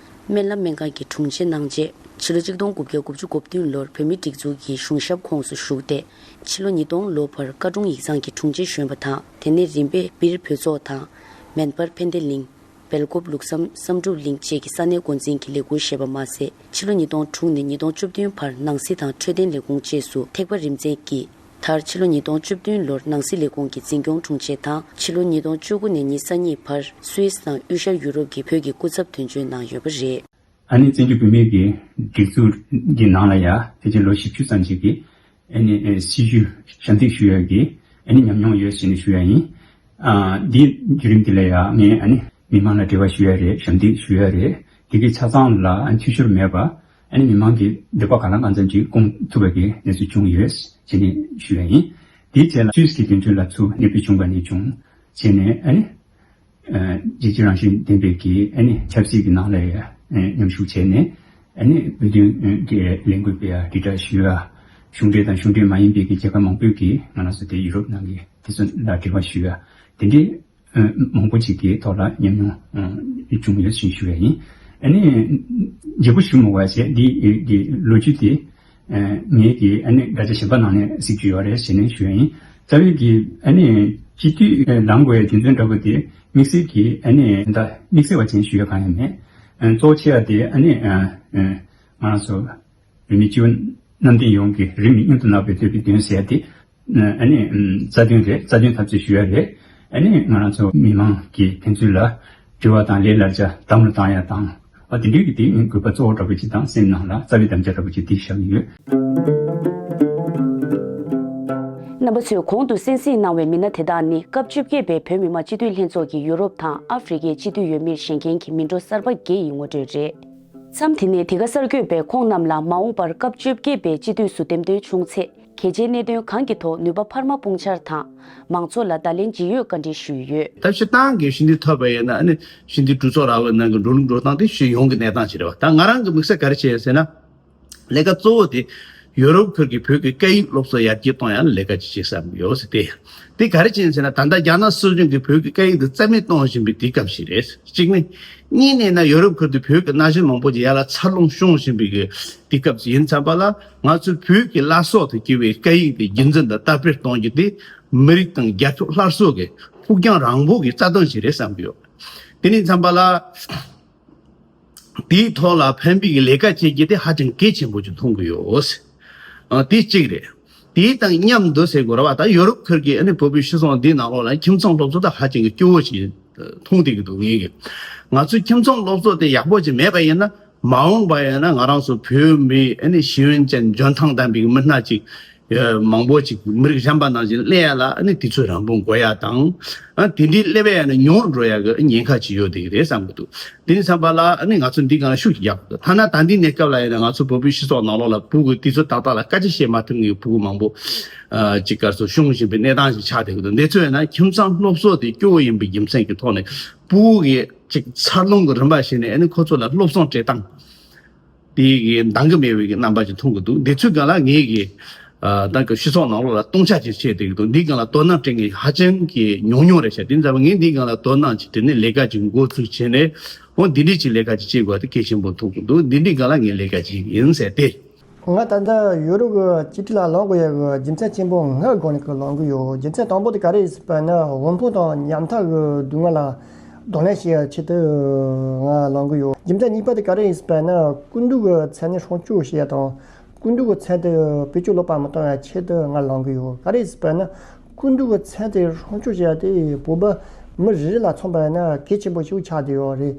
སྨན་བླ་སྨན་ཁང་གི་དྲུང་ཆེ་གནང་རྗེས། ཕྱི་ལོ་ཆིག་སྟོང་དགུ་བརྒྱ་དགུ་བཅུ་གོ་བདུན་ལོར་བོད་མིའི་སྒྲིག་འཛུགས་ཀྱི་གཞུང་ཞབས་ཁོངས་སུ་ཞུགས་ཏེ། ཕྱི་ལོ་ཉིས་སྟོང་ལོ་བར་བཀའ་དྲུང་ཡིག་ཚང་གི་དྲུང་ཆེ་གཞོན་པ་དང་། དེ་ནས་རིམ་པས་སྦིར་བོད་ཚོགས་དང་། མན་སྦར་ཕན་བདེ་གླིང་། སྦེལ་ཀོབ་ལུགས་བསམ་བསམ་གྲུབ་གླིང་བཅས་ཀྱི་ས་གནས་འགོ་འཛིན་གྱི་ལས་ཁུར་བཞེས་པ་མ་ཟད། ཕྱི་ལོ་ཉིས་སྟོང་དྲུག་ནས་ཉིས་སྟོང་བཅུ་བདུན་བར་ནང་སྲིད་དང་འཕྲོད་བསྟེན་ལས་ཁུངས་བཅས་སུ་ཐེག་པ་རིམ་འཛིན་གྱིས། མཐར་ཕྱི་ལོ་ཉིས་སྟོང་བཅུ་བདུན་ལོར་ནང་སྲིད་ལས་ཁུངས་ཀྱི་འཛིན་སྐྱོང་དྲུང་ཆེ་དང་། ཕྱི་ལོ་ཉིས་སྟོང་བཅུ་དགུ་ནས་ཉེར་གཉིས་བར་སུད་སི་དང་དབུས་ཤར་ཡུ་རོབ་ཀྱི་བོད་ཀྱི་སྐུ་ཚབ་དོན་གཅོད་གནང་ཡོད་པ་རེད། ཨ་ནི་བཙན་བྱོལ་བོད་མིའི་གི་སྒྲིག་འཛུགས་ཀྱི་ནང་ལ་ཡ་དེ་ཅིག་ལོ་བཞི་བཅུ་ཙམ་ཞིག་གི་ཨ་ནི་སྲི་ཞུ་ཞབས་འདེགས་ཞུ་ཡ་གི་ཨ་ནི་ཉམས་མྱོང་ཡོད་ཟེར་ནས་ཞུ་ཡ་ཡིན། ཨ། འདིའི་བརྒྱུད་རིམ་དེ་ལ་ཡང་ངས་ཨ་ནི་མི་མང་ལ་འབྲེལ་བ་ཞུ་ཡ་རེད། ཞབས་འདེགས་ཞུ་ཡ་རེད། དེ་གའི་ཆ་ཚང་ལ་ཨ་ནི་འཐུས་ཤོར་མེད་པ། ཨ་ནི་མི་མང་གི་འདོད་པ་གང་ལ་གང་འཚམ་ཅིག་སྐོང་ཐུབ་པ་གི་གནས་ཚུལ་བྱུང་ཡོད་ཅེས་ནས་ཞུ་ཡ་ཡིན། དེའི་རྗེས་ལ་སུད་སི་གི་དོན་ཚན་ལ་ཚུར་གནས་སྤོས་བྱུང་བ་ནས་བྱུང་བྱས་ནས་ཨ་ནི། ཨ་རྒྱལ་སྤྱིའི་རང་བཞིན་ལྡན་པའི་གི་ཨ་ནི་ཆབ་སྲིད་ཀྱི་ནང་ལ་ཡང་ཨ་མཉམ་ཞུགས་བྱས་ནས་ཨ་ནི་བོད་དོན་གྱི་ལས་འགུལ་སྤེལ་ཡ་དྲིལ་བསྒྲགས་ཞུ་ཡ། གཞུང་འབྲེལ་དང་གཞུང་འབྲེལ་མ་ཡིན་པའི་གི་རྒྱལ་ཁབ་མང་པོའི་གི་ང་རང་ཚོ་དེ་ཡུ་རོབ་ནང་གི་དེ་ཚོ་ལ་འབྲེལ་བ་ཞུ་ཡ། དེ་འདྲའི་ཨ་མང་པོ་ཅིག་གི་ཐོག་ལ་ཉམས་མྱོང་ཨ་བྱུང་ཡོད་ཅེས་ཞུ་ཡ་ཡིན། ཨ་ནི་བརྗེ་པོ་ཞུ་མི་དགོས་པ་བྱས་འདི་གི་ལོ་རྒྱུས་དེ། ཨ་ངས་ཀྱིས་ཨ་ནི་དགག་བྱ་གཞན་པ་ནང་ནས་གཟིགས་རྒྱུ་ཡོད་རེད་ཞེས་ནས་ཞུ་ཡ་ཡིན། རྩ་བའི་གི་ཨ་ནི་སྤྱི་འཐུས་ལངས་དགོས་ཡ་རྒྱུ་མཚན་འདྲ་པོ་དེ་དམིགས་བསལ་གྱི་ཨ་ནི་ད་དམིགས་བསལ་བ་ཅན་ཞུ་ཡ་གང་ཡང་མེད། ཨ་གཙོ་ཆེ་བ་དེ་ཨ་ནི་ཨ་ཨ་ང་རང་ཚོ་བོད་མི་སྤྱི་བོ་གནམ་བསྟན་ཡོངས་ཀྱི་རིང་མིན་མངོན་དུ་གནས་པའི་བསྟོད་པའི་དོན་ཟེར་ཡ་དེ་ཨ་ནི་ཨ་རྩ་དོན་རེད། རྩ་དོན་འཐབ་རྩོད་ཞུ་ཡ་རེད། ཨ་ནི་ང་རང་ཚོ་མི་མང་གི་ཕན་ཚུན་ལ་དྲི་བ་དང་ལས་སླ་ཆ་དམ་བློ་བཏང་ཡ་དང་། ཨ་དེ་འདྲའི་གི་དེ་དགོས་པ་གཙོ་བོ་འདྲ་པོ་ཅིག་དང་སེམས་ནང་ལ་རྩ་བའི་དམ་བཅའ་འདྲ་པོ་ཅིག་དེ་བཞག་གི་ཡོད། རྣམ་པ་ཚོས་གོང་དུ་གསན་གཟིགས་གནང་བའི་མི་སྣ་དེ་དག་ནི་སྐབས་བཅོ་བརྒྱད་པའི་བོད་མི་མང་སྤྱི་འཐུས་ལྷན་ཚོགས་ཀྱི་ཡུ་རོབ་དང་ཨ་ཧྥེ་རི་ཁའི་སྤྱི་འཐུས་འོས་མིར་བཞེངས་མཁན་གྱི་མི་འགྲོ་གསར་པ་བརྒྱད་ཡི་ངོ་སྤྲོད་རེད། མཚམས་དེ་ནས་དེ་ག་གསར་འགོད་པས་ཁོང་རྣམས་ལ་མ་འོངས་པར་སྐབས་བཅོ་བརྒྱད་པའི་སྤྱི་འཐུས་སུ་འདེམས་ཐོན་བྱུང་ཚེ། གལ་ཆེའི་གནད་དོན་གང་གི་ཐོག་ནུས་པ་འཕར་མ་སྤུངས་འཆར་དང་། མང་ཚོགས་ལ་བརྡ་ལན་ཇི་ཡོད་བཀའ་འདྲི་ཞུས་ཡོད། ད་སྤྱིར་བཏང་གི་སྤྱི་འཐུས་ཐོབ་པ་ཡིན་ན་ཨ་ནི་སྤྱི་འཐུས་གྲོས་ཚོགས་ར་བའི་ནང་གི་འགྲོ་ལུགས་འགྲོ་སྟངས་དེ་སྤྱི་ཡོངས་ཀྱི་གནས་སྟངས་ཅིག་རེད་བ། ད་ང་རང་གི་དམིགས་བསལ་ག་རེ་བྱས་ཡོད་ཟེར་ན། ལས་ཀ་གཙོ་བོ་དེ་ཡོ་རོབ་ཁུལ་གྱི་བོད་ཀྱི་སྐད་ཡིག་སློབ་གསོ་ཡར་རྒྱས་གཏོང་ཡ་ལ་ལས་ཀ་ཅིག་བྱེད་བསམ་ཡོད་ཟེར་ཏེ། དེ་ག་རེ་བྱས་ཡིན་ཟེར་ན་ད་ལྟ་རྒྱ་ནག་སྲིད་གཞུང་གིས་བོད་ཀྱི་སྐད་ཡིག་དེ་རྩ་མེད་གཏོང་བཞིན་པའི་དུས་སྐབས་ཤིག་རེད། གཅིག་ནི། གཉིས་ནས་ན་ཡོ་རོབ་ཁུལ་དུ་བོད་ཀྱི་ན་གཞོན་མང་པོ་ཅིག་ཡར་ལ་འཚར་ལོངས་བྱུང་བཞིན་པའི་གི་དུས་སྐབས་ཤིག་ཡིན་ཙམ་པ་ལ་ང་ཚོའི་བོད་ཀྱི་བླ་སྲོག་ཏུ་གྱུར་བའི་སྐད་ཡིག་དེ་རྒྱུན་འཛིན་དང་དར་སྤེལ་གཏོང་རྒྱུ་དེ་མི་རིགས་དང་རྒྱལ་ཁབ་སླར་གསོ་གི་ཕུགས་རྒྱང་རིང་པོ་གི་རྩ་དོན་ཞིག་རེད་བསམ་གྱི་ཡོད། དེ་ནས་ཙམ་པ་ལ། དེའི་ཐོག་ལ་ཕན་པའི་ལས་ཀ་བྱེད་རྒྱུ་དེ་ཧ་ཅང་གལ་ཆེན་པོ་ཅིག་མཐོང་གི་ཡོད། ཨ་དེ་གཅིག་རེད། དེའི་དང་མཉམ་དུ་ཟེར་དགོས་རེད་བ། ད་ཡོ་རོབ་ཁུལ་གྱི་ཨ་ནི་བོད་པའི་སྤྱི་ཚོགས་འདིའི་ནང་ལོགས་ལ་ཁྱིམ་ཚང་སློབ་གསོ་ད་ཧ་ཅང་གི་སྐྱོ་བོ་ཞིག་མཐོང་བསྡད་ཀྱི་འདུག་ངེད་ཀྱིས། ང་ཚོའི་ཁྱིམ་ཚང་སློབ་གསོ་དེ་ཡག་པོ་ཅིག་མེད་པ་ཡིན་ན་མ་འོངས་པ་ཡིན་ན་ང་རང་ཚོ་བོད་མི་ཨ་ནི་ཤེས་ཡོན་ཅན་འཇོན་ཐང་ལྡན་པའི་མི་སྣ་ཅིག་ཡ། མང་པོ་ཅིག་མི་རིགས་གཞན་པ་ནང་བཞིན་སླེབས་ཡ་ལ་ཨ་ནི་དུས་ཚོད་རིང་པོ་འགོར་ཡ་དང་། ཨ་དེ་འདྲའི་སླེབས་ཡ་ནི་ཉུང་རུ་འགྲོ་ཡ་གི་ཉེན་ཁ་ཅིག་ཡོད་བསྡད་ཀྱི་རེད་བསམ་གྱི་འདུག་དེ་ནི་བསམ་པ་ལ་ཨ་ནི་ང་ཚོ་འདི་སྒང་ལ་ཤུགས་ཅིག་རྒྱག་དགོས་འདུག་ཐ་ན་ད་ལྟའི་གནས་སྐབས་ལ་ཡིན་ན་ང་ཚོ་བོད་པའི་སྤྱི་ཚོགས་ནང་ལོགས་ལ་ཕྲུ་གུ་དུས་ཚོད་ཏག་ཏག་ལ་སྐད་ཆ་བཤད་མ་ཐུབ་མཁན་གྱི་ཕྲུ་གུ་མང་པོ་ཨ་ཅིག་གར་སོང་བྱུང་བཞིན་པའི་གནས་སྟངས་ཤིག་ཆགས་བསྡད་ཀྱི་འདུག་འདི་ཚོ་ཡིན་ན་ཁྱིམ་ཚང་སློབ་གསོ་དེ་སྐྱོ་བོ་ཡིན་པའི་རྒྱུ་མཚན་གྱི་ཐོག་ནས་ཕྲུ་གུ་གི་ཅིག་འཚར་ལོངས་ཀྱི་རིམ་པ་ཞིག་ནས་ཨ་ནི་ཁོ་ཚོ་ལ་སློབ་སྦྱོང་སྤྲད་སྟངས། དེ་གི་འདང་གི་མེད་པའི་གི་རྣམ་པ་ཅིག་མཐོང་གི་འདུག་འདི་ཚོའི་སྒང་ལ་ངེད་ཀྱི་ཨ་ད་གི་སྤྱི་ཚོགས་ནང་ལོགས་ལ་སྟོང་ཆ་ཅིག་བྱས་བསྡད་ཀྱི་འདུག་འདིའི་སྒང་ལ་དོ་སྣང་སྤྲད་མཁན་ཧ་ཅང་གི་ཉུང་ཉུང་རེད་ཤག་དེ་ཙམ་ངས་འདིའི་སྒང་ལ་དོ་སྣང་ཅིག་སྤྲད་ནས་ལས་ཀ་ཅིག་འགོ་ཚུགས་བྱས་ནས་འོ་འདི་འདྲའི་ཅིག་ལས་ཀ་ཅིག་བྱེད་དགོས་དེ་གལ་ཆེན་པོ་མཐོང་གི་འདུག་འདི་འདྲའི་སྒང་ལ་ངས་ལས་ཀ་ཅིག་ཡིན་ཟེར་ཏེ། ང་ད་ལྟ་ཡུ་རོབ་ཀྱི་སྤྱི་འཐུས་ལ་ལངས་དགོས་ཡ་གི་རྒྱུ་མཚན་ཆེན་པོ་ལྔའི་སྒང་ནས་ཀྱི་ལངས་ཀྱི་ཡོད། རྒྱུ་མཚན་དང་པོ་དེ་ག་རེ་ཡིན་ཟེར་བ་ན་དབུལ་ཕོངས་དང་ཉམ་ཐག་གི་སྡུག་བསྔལ་ལ་གདོང་ལེན་བྱེད་ཡ་ཆེད་དུ་ང་ལངས་ཀྱི་ཡོད། རྒྱུ་མཚན་གཉིས་པ་དེ་ག་རེ་ཡིན་ཟེར་བ་ན་སྐུ་མདུན་གྱི་མཚན་གནས་སྲུང་སྐྱོབ་བྱེད་ཡ་དང་སྐུ་མདུན་གྱི་མཚན་དེ་བེད་སྤྱོད་ལོག་པ་མི་གཏོང་ཡ་ཆེད་དུ་ང་ལངས་ཀྱི་ཡོད། ག་རེ་ཡིན་ཟེར་བ་ན་སྐུ་མདུན་གྱི་མཚན་དེ་སྲུང་སྐྱོབ་བྱེད་ཡ་དེ་བོད་པ་མི་རེ་རེ་ལ་མཚོན་པ་ཡིན་ན་གལ་ཆེན་པོ་ཞིག་ཆགས་བསྡད་ཡོད་རེད།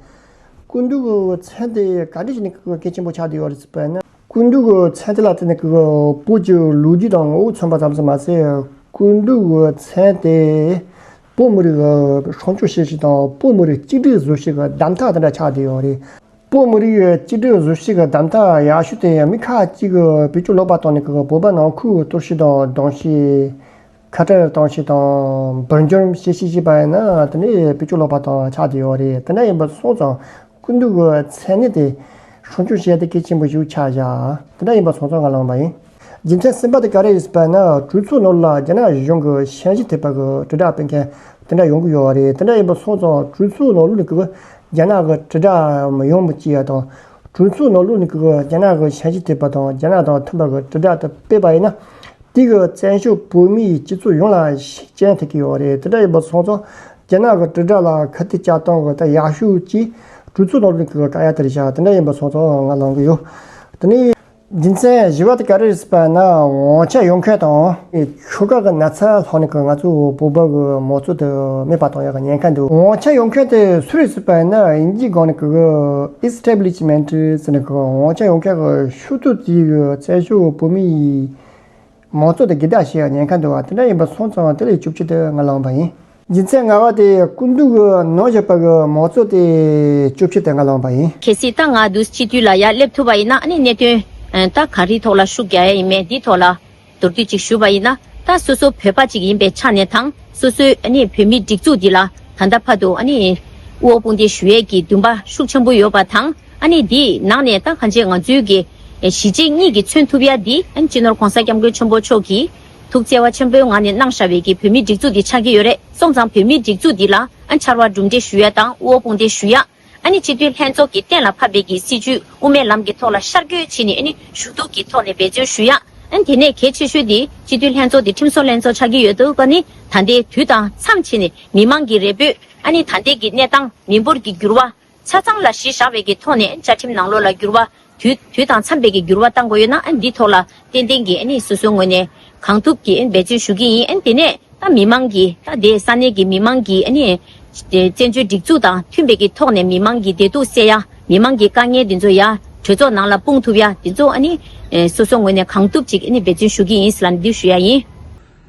སྐུ་མདུན་གྱི་མཚན་དེ་ག་འདྲ་ཞིག་ནས་གལ་ཆེན་པོ་ཆགས་བསྡད་ཡོད་རེད་ཟེར་བ་ན། སྐུ་མདུན་གྱི་མཚན་དེ་ལ་བརྟེན་ནས་ཀྱི་བོད་ཀྱི་ལོ་རྒྱུས་དང་ངོ་བོ་མཚོན་པ་ཙམ་ཞིག་མ་ཟད། སྐུ་མདུན་གྱི་མཚན་དེ་བོད་མི་རིགས་སྲུང་སྐྱོབ་བྱེད་ཤེས་དང་བོད་མི་རིགས་གཅིག་སྒྲིལ་བཟོ་ཤེས་ཀྱི་གདམ་ཐག་དེ་འདྲ་ཆགས་བསྡད་ཡོད་རེད། བོད་མི་རིགས་གཅིག་སྒྲིལ་བཟོ་ཤེས་ཀྱི་གདམ་ཐག་ཡག་ཤོས་དེ་མི་ཁག་ཅིག་གིས་བེད་སྤྱོད་ལོག་པ་བཏང་ནས་ཀྱི་བོད་པ་ནང་ཁུལ་གཏོར་བཤིག་དང་རྡུང་བཤིག་ཁ་བྲལ་གཏོང་བཤིག་དང་འབུར་འཇོམས་བྱེད་བཤིག་བྱས་པ་ཡིན་ན་དེ་ནས་བེད་སྤྱོད་ལོག་པ་དང་ཆགས་བསྡད་ཡོད་རེད། དེ་འདྲ་ཡིན་པ་སོང་ཙང་སྐུ་མདུན་གྱི་མཚན་གནས་དེ་སྲུང་སྐྱོབ་བྱེད་ཡ་དེ་གལ་ཆེན་པོ་ཞིག་ཆགས་བཞག་དེ་འདྲ་ཡིན་པ་སོང་ཙང་ང་ལངས་པ་ཡིན། རྒྱུ་མཚན་གསུམ་པ་དེ་ག་རེ་ཡིན་ཟེར་བ་ན་གྲོས་ཚོགས་ནང་ལ་རྒྱ་ནག་གཞུང་གི་ཞལ་བཞེས་ཐེབས་པ་གི་དྲིལ་བསྒྲགས་སྤེལ་མཁན་དེ་འདྲ་ཡོང་གི་ཡོད་རེད། དེ་འདྲ་ཡིན་པ་སོང་ཙང་གྲོས་ཚོགས་ནང་ལོགས་ནས་ཀྱི་རྒྱ་ནག་གི་དྲིལ་བསྒྲགས་མི་ཡོང་མི་བྱེད་ཡ་དང་གྲོས་ཚོགས་ནང་ལོགས་ནས་ཀྱི་རྒྱ་ནག་གི་ཞལ་བཞེས་ཐེབས་པ་དང་རྒྱ་ནག་དང་མཐུན་པ་གི་དྲིལ་བསྒྲགས་དེ་སྤེལ་བ་ཡིན་ན། དེ་གི་བཙན་བྱོལ་བོད་མིའི་སྤྱི་ཚོགས་ཡོངས་ལ་ཤུགས་རྐྱེན་ཐེབས་ཀྱི་ཡོད་རེད། དེ་འདྲ་ཡིན་པ་སོང་ཙང་རྒྱ་ནག་གི་དྲིལ་བསྒྲགས་ལ་ཁ་གཏད་གཅོག་སྟངས་གི་ད་ཡག་ཤོས་ཀྱི་གྲོས་ཚོགས་ནང་ལ་གི་བཀག་ཡ་དེ་རེད་ཤག་དེ་འདྲ་ཡིན་པ་སོང་ཙང་ང་ལངས་གི་ཡོད། དེ་ནས་རྒྱུ་མཚན་བཞི་པ་དེ་ག་རེ་རེད་ཟེར་བ་ན་དབང་ཆ་ཡོད་མཁན་དང་ཆོལ་ཁ་གི་ན་ཚ་ལྷག་ནས་གི་ང་ཚོ་བོད་པ་གི་མང་གཙོ་དེ་མེད་པ་གཏོང་ཡ་གི་ཉེན་ཁ་འདུག་དབང་ཆ་ཡོད་མཁན་དེ་སུ་རེད་ཟེར་བ་ན་དབྱིན་ཇིའི་སྒང་ནས་གི་ཨེ་སི་ཊེབ་ལི་ཤི་མེན་ཊི་ཟེར་ནས་གི་དབང་ཆ་ཡོད་མཁན་གི་ཤུགས་ཐོག་དེ་གི་བཙན་བྱོལ་བོད་མིའི་མང་གཙོ་དེ་སྒེར་བདག་བྱེད་ཡ་ཉེན་ཁ་འདུག་བ། དེ་འདྲ་ཡིན་པ་སོང་ཙང་དེ་ལས་སྐྱོབ་ཆེད་དུ་ང་ལངས་པ་ཡིན། རྒྱུ་མཚན་ལྔ་པ་དེ་སྐུ་མདུན་གྱི་ནང་བཞིན་པ་གི་མང་གཙོ་དེ་སྐྱོབ་ཆེད་དུ་ང་ལངས་པ་ཡིན། གལ་སྲིད་ད་ང་འདུག་སྤྱི་འཐུས་ལ་ཡར་སླེབས་ཐུབ་པ་ཡིན་ན་ཨ་ནི་གནད་དོན་ད་ག་རེའི་ཐོག་ལ་ཤུགས་རྒྱག་ཡ་ཡིན་མིན་འདིའི་ཐོག་ལ་མདོར་བསྡུས་ཅིག་ཞུས་པ་ཡིན་ན། ད་སོ་སོ་བོད་པ་ཅིག་ཡིན་པའི་ཆ་ནས་དང་། སོ་སོའི་ཨ་ནི་བོད་མིའི་སྒྲིག་འཛུགས་འདི་ལ་ད་ལྟ་བར་དུ་ཨ་ནི་དབུ་འོག་དཔུང་འདེགས་ཞུ་ཡས་ཀྱི་འདུན་པ་ཤུགས་ཆེན་པོ་ཡོད་པ་དང་། ཨ་ནི་འདིའི་ནང་ནས་ད་གང་ཅི་ང་ཚོའི་གི་གཞིས་བྱེས་གཉིས་ཀྱིས་མཚོན་ཐུབ་ཡ་འདི་ཨ་ནི་སྤྱི་ནོར་༸གོང་ས་༸སྐྱབས་མགོན་ཆེན་པོ་མཆོག་གིས་ཐུགས་བརྩེ་བ་ཆེན་པོའི་ངང་ནས་གནང་བཞག་པའི་གི་བོད་མིའི་སྒྲིག་འཛུགས་འདི་ཆགས་ཀྱི་ཡོད་རེད། སོང་ཙང་བོད་མིའི་སྒྲིག་འཛུགས་འདི་ལ་ཨ་ནི་ཕྱར་བ་གྲུ་འདེགས་ཞུ་ཡ་དང་དབུ་འོག་དཔུང་འདེགས་ཞུ་ཡ། ཨ་ནི་སྤྱི་འཐུས་ལྷན་ཚོགས་ཀྱིས་གཏན་ལ་ཕབ་པའི་གི་སྲིད་བྱུས་དབུ་མའི་ལམ་གྱི་ཐོག་ལ་ཤར་བསྐྱོད་བྱས་ནས་ཨ་ནི་ཞུ་གཏུག་གི་ཐོག་ནས་འབད་བརྩོན་ཞུ་ཡ། ཨ་ནི་དེ་ནས་གལ་ཆེ་ཤོས་དེ་སྤྱི་འཐུས་ལྷན་ཚོགས་དེ་ཁྲིམས་བཟོ་ལྷན་ཚོགས་ཆགས་ཀྱི་ཡོད་འདུག་ག་ནི་ད་ལྟའི་དུས་དང་མཚམས་བྱས་ནས་མི་མང་གི་རེ་འབོད། ཨ་ནི་ད་ལྟའི་གི་གནས་སྟངས་མི་འབོར་གྱི་འགྱུར་བ་ཆ་ཚང་ལ་གཞི་བཞག་པའི་གི་ཐོག་ནས་བཅའ་ཁྲིམས་ནང་ལོགས་ལ་འགྱུར་བ་དུས་དུས་དང་འཚམས་པའི་གི་འགྱུར་བ་གཏང་དགོས་ཡོད་ན། ཨ་ནི་འདི་ཐོག་ལ་ཏན་ཏན་གྱི་ཨ་ནི་སོ་སོའི་ངོས་ནས་གང་ཐུབ་ཀྱིས་ཨ་ནི་འབད་བརྩོན་ཞུ་གི་ཡིན། ཨ་ནི་དེ་ནས་ད་མི་མང་གིས་ད་དེ་ས་གནས་ཀྱི་མི་མང་གིས་ཨ་ནི་བཙན་བྱོལ་སྒྲིག་འཛུགས་དང་མཐུན་པའི་གི་ཐོག་ནས་མི་མང་གི་བདེ་སྡུག་སེལ་ཡ། མི་མང་གི་དཀའ་ངལ་དེ་ཚོ་ཡ་གྲོས་ཚོགས་ནང་ལ་སྤུངས་ཐུབ་ཡ་དེ་ཚོ་ཨ་ནི་སོ་སོ་ངོས་ནས་གང་ཐུབ་ཅིག་ཨ་ནི་འབད་བརྩོན་ཞུ་གི་ཡིན་ཟེར་ལབ་འདི་ཞུ་ཡ་ཡིན།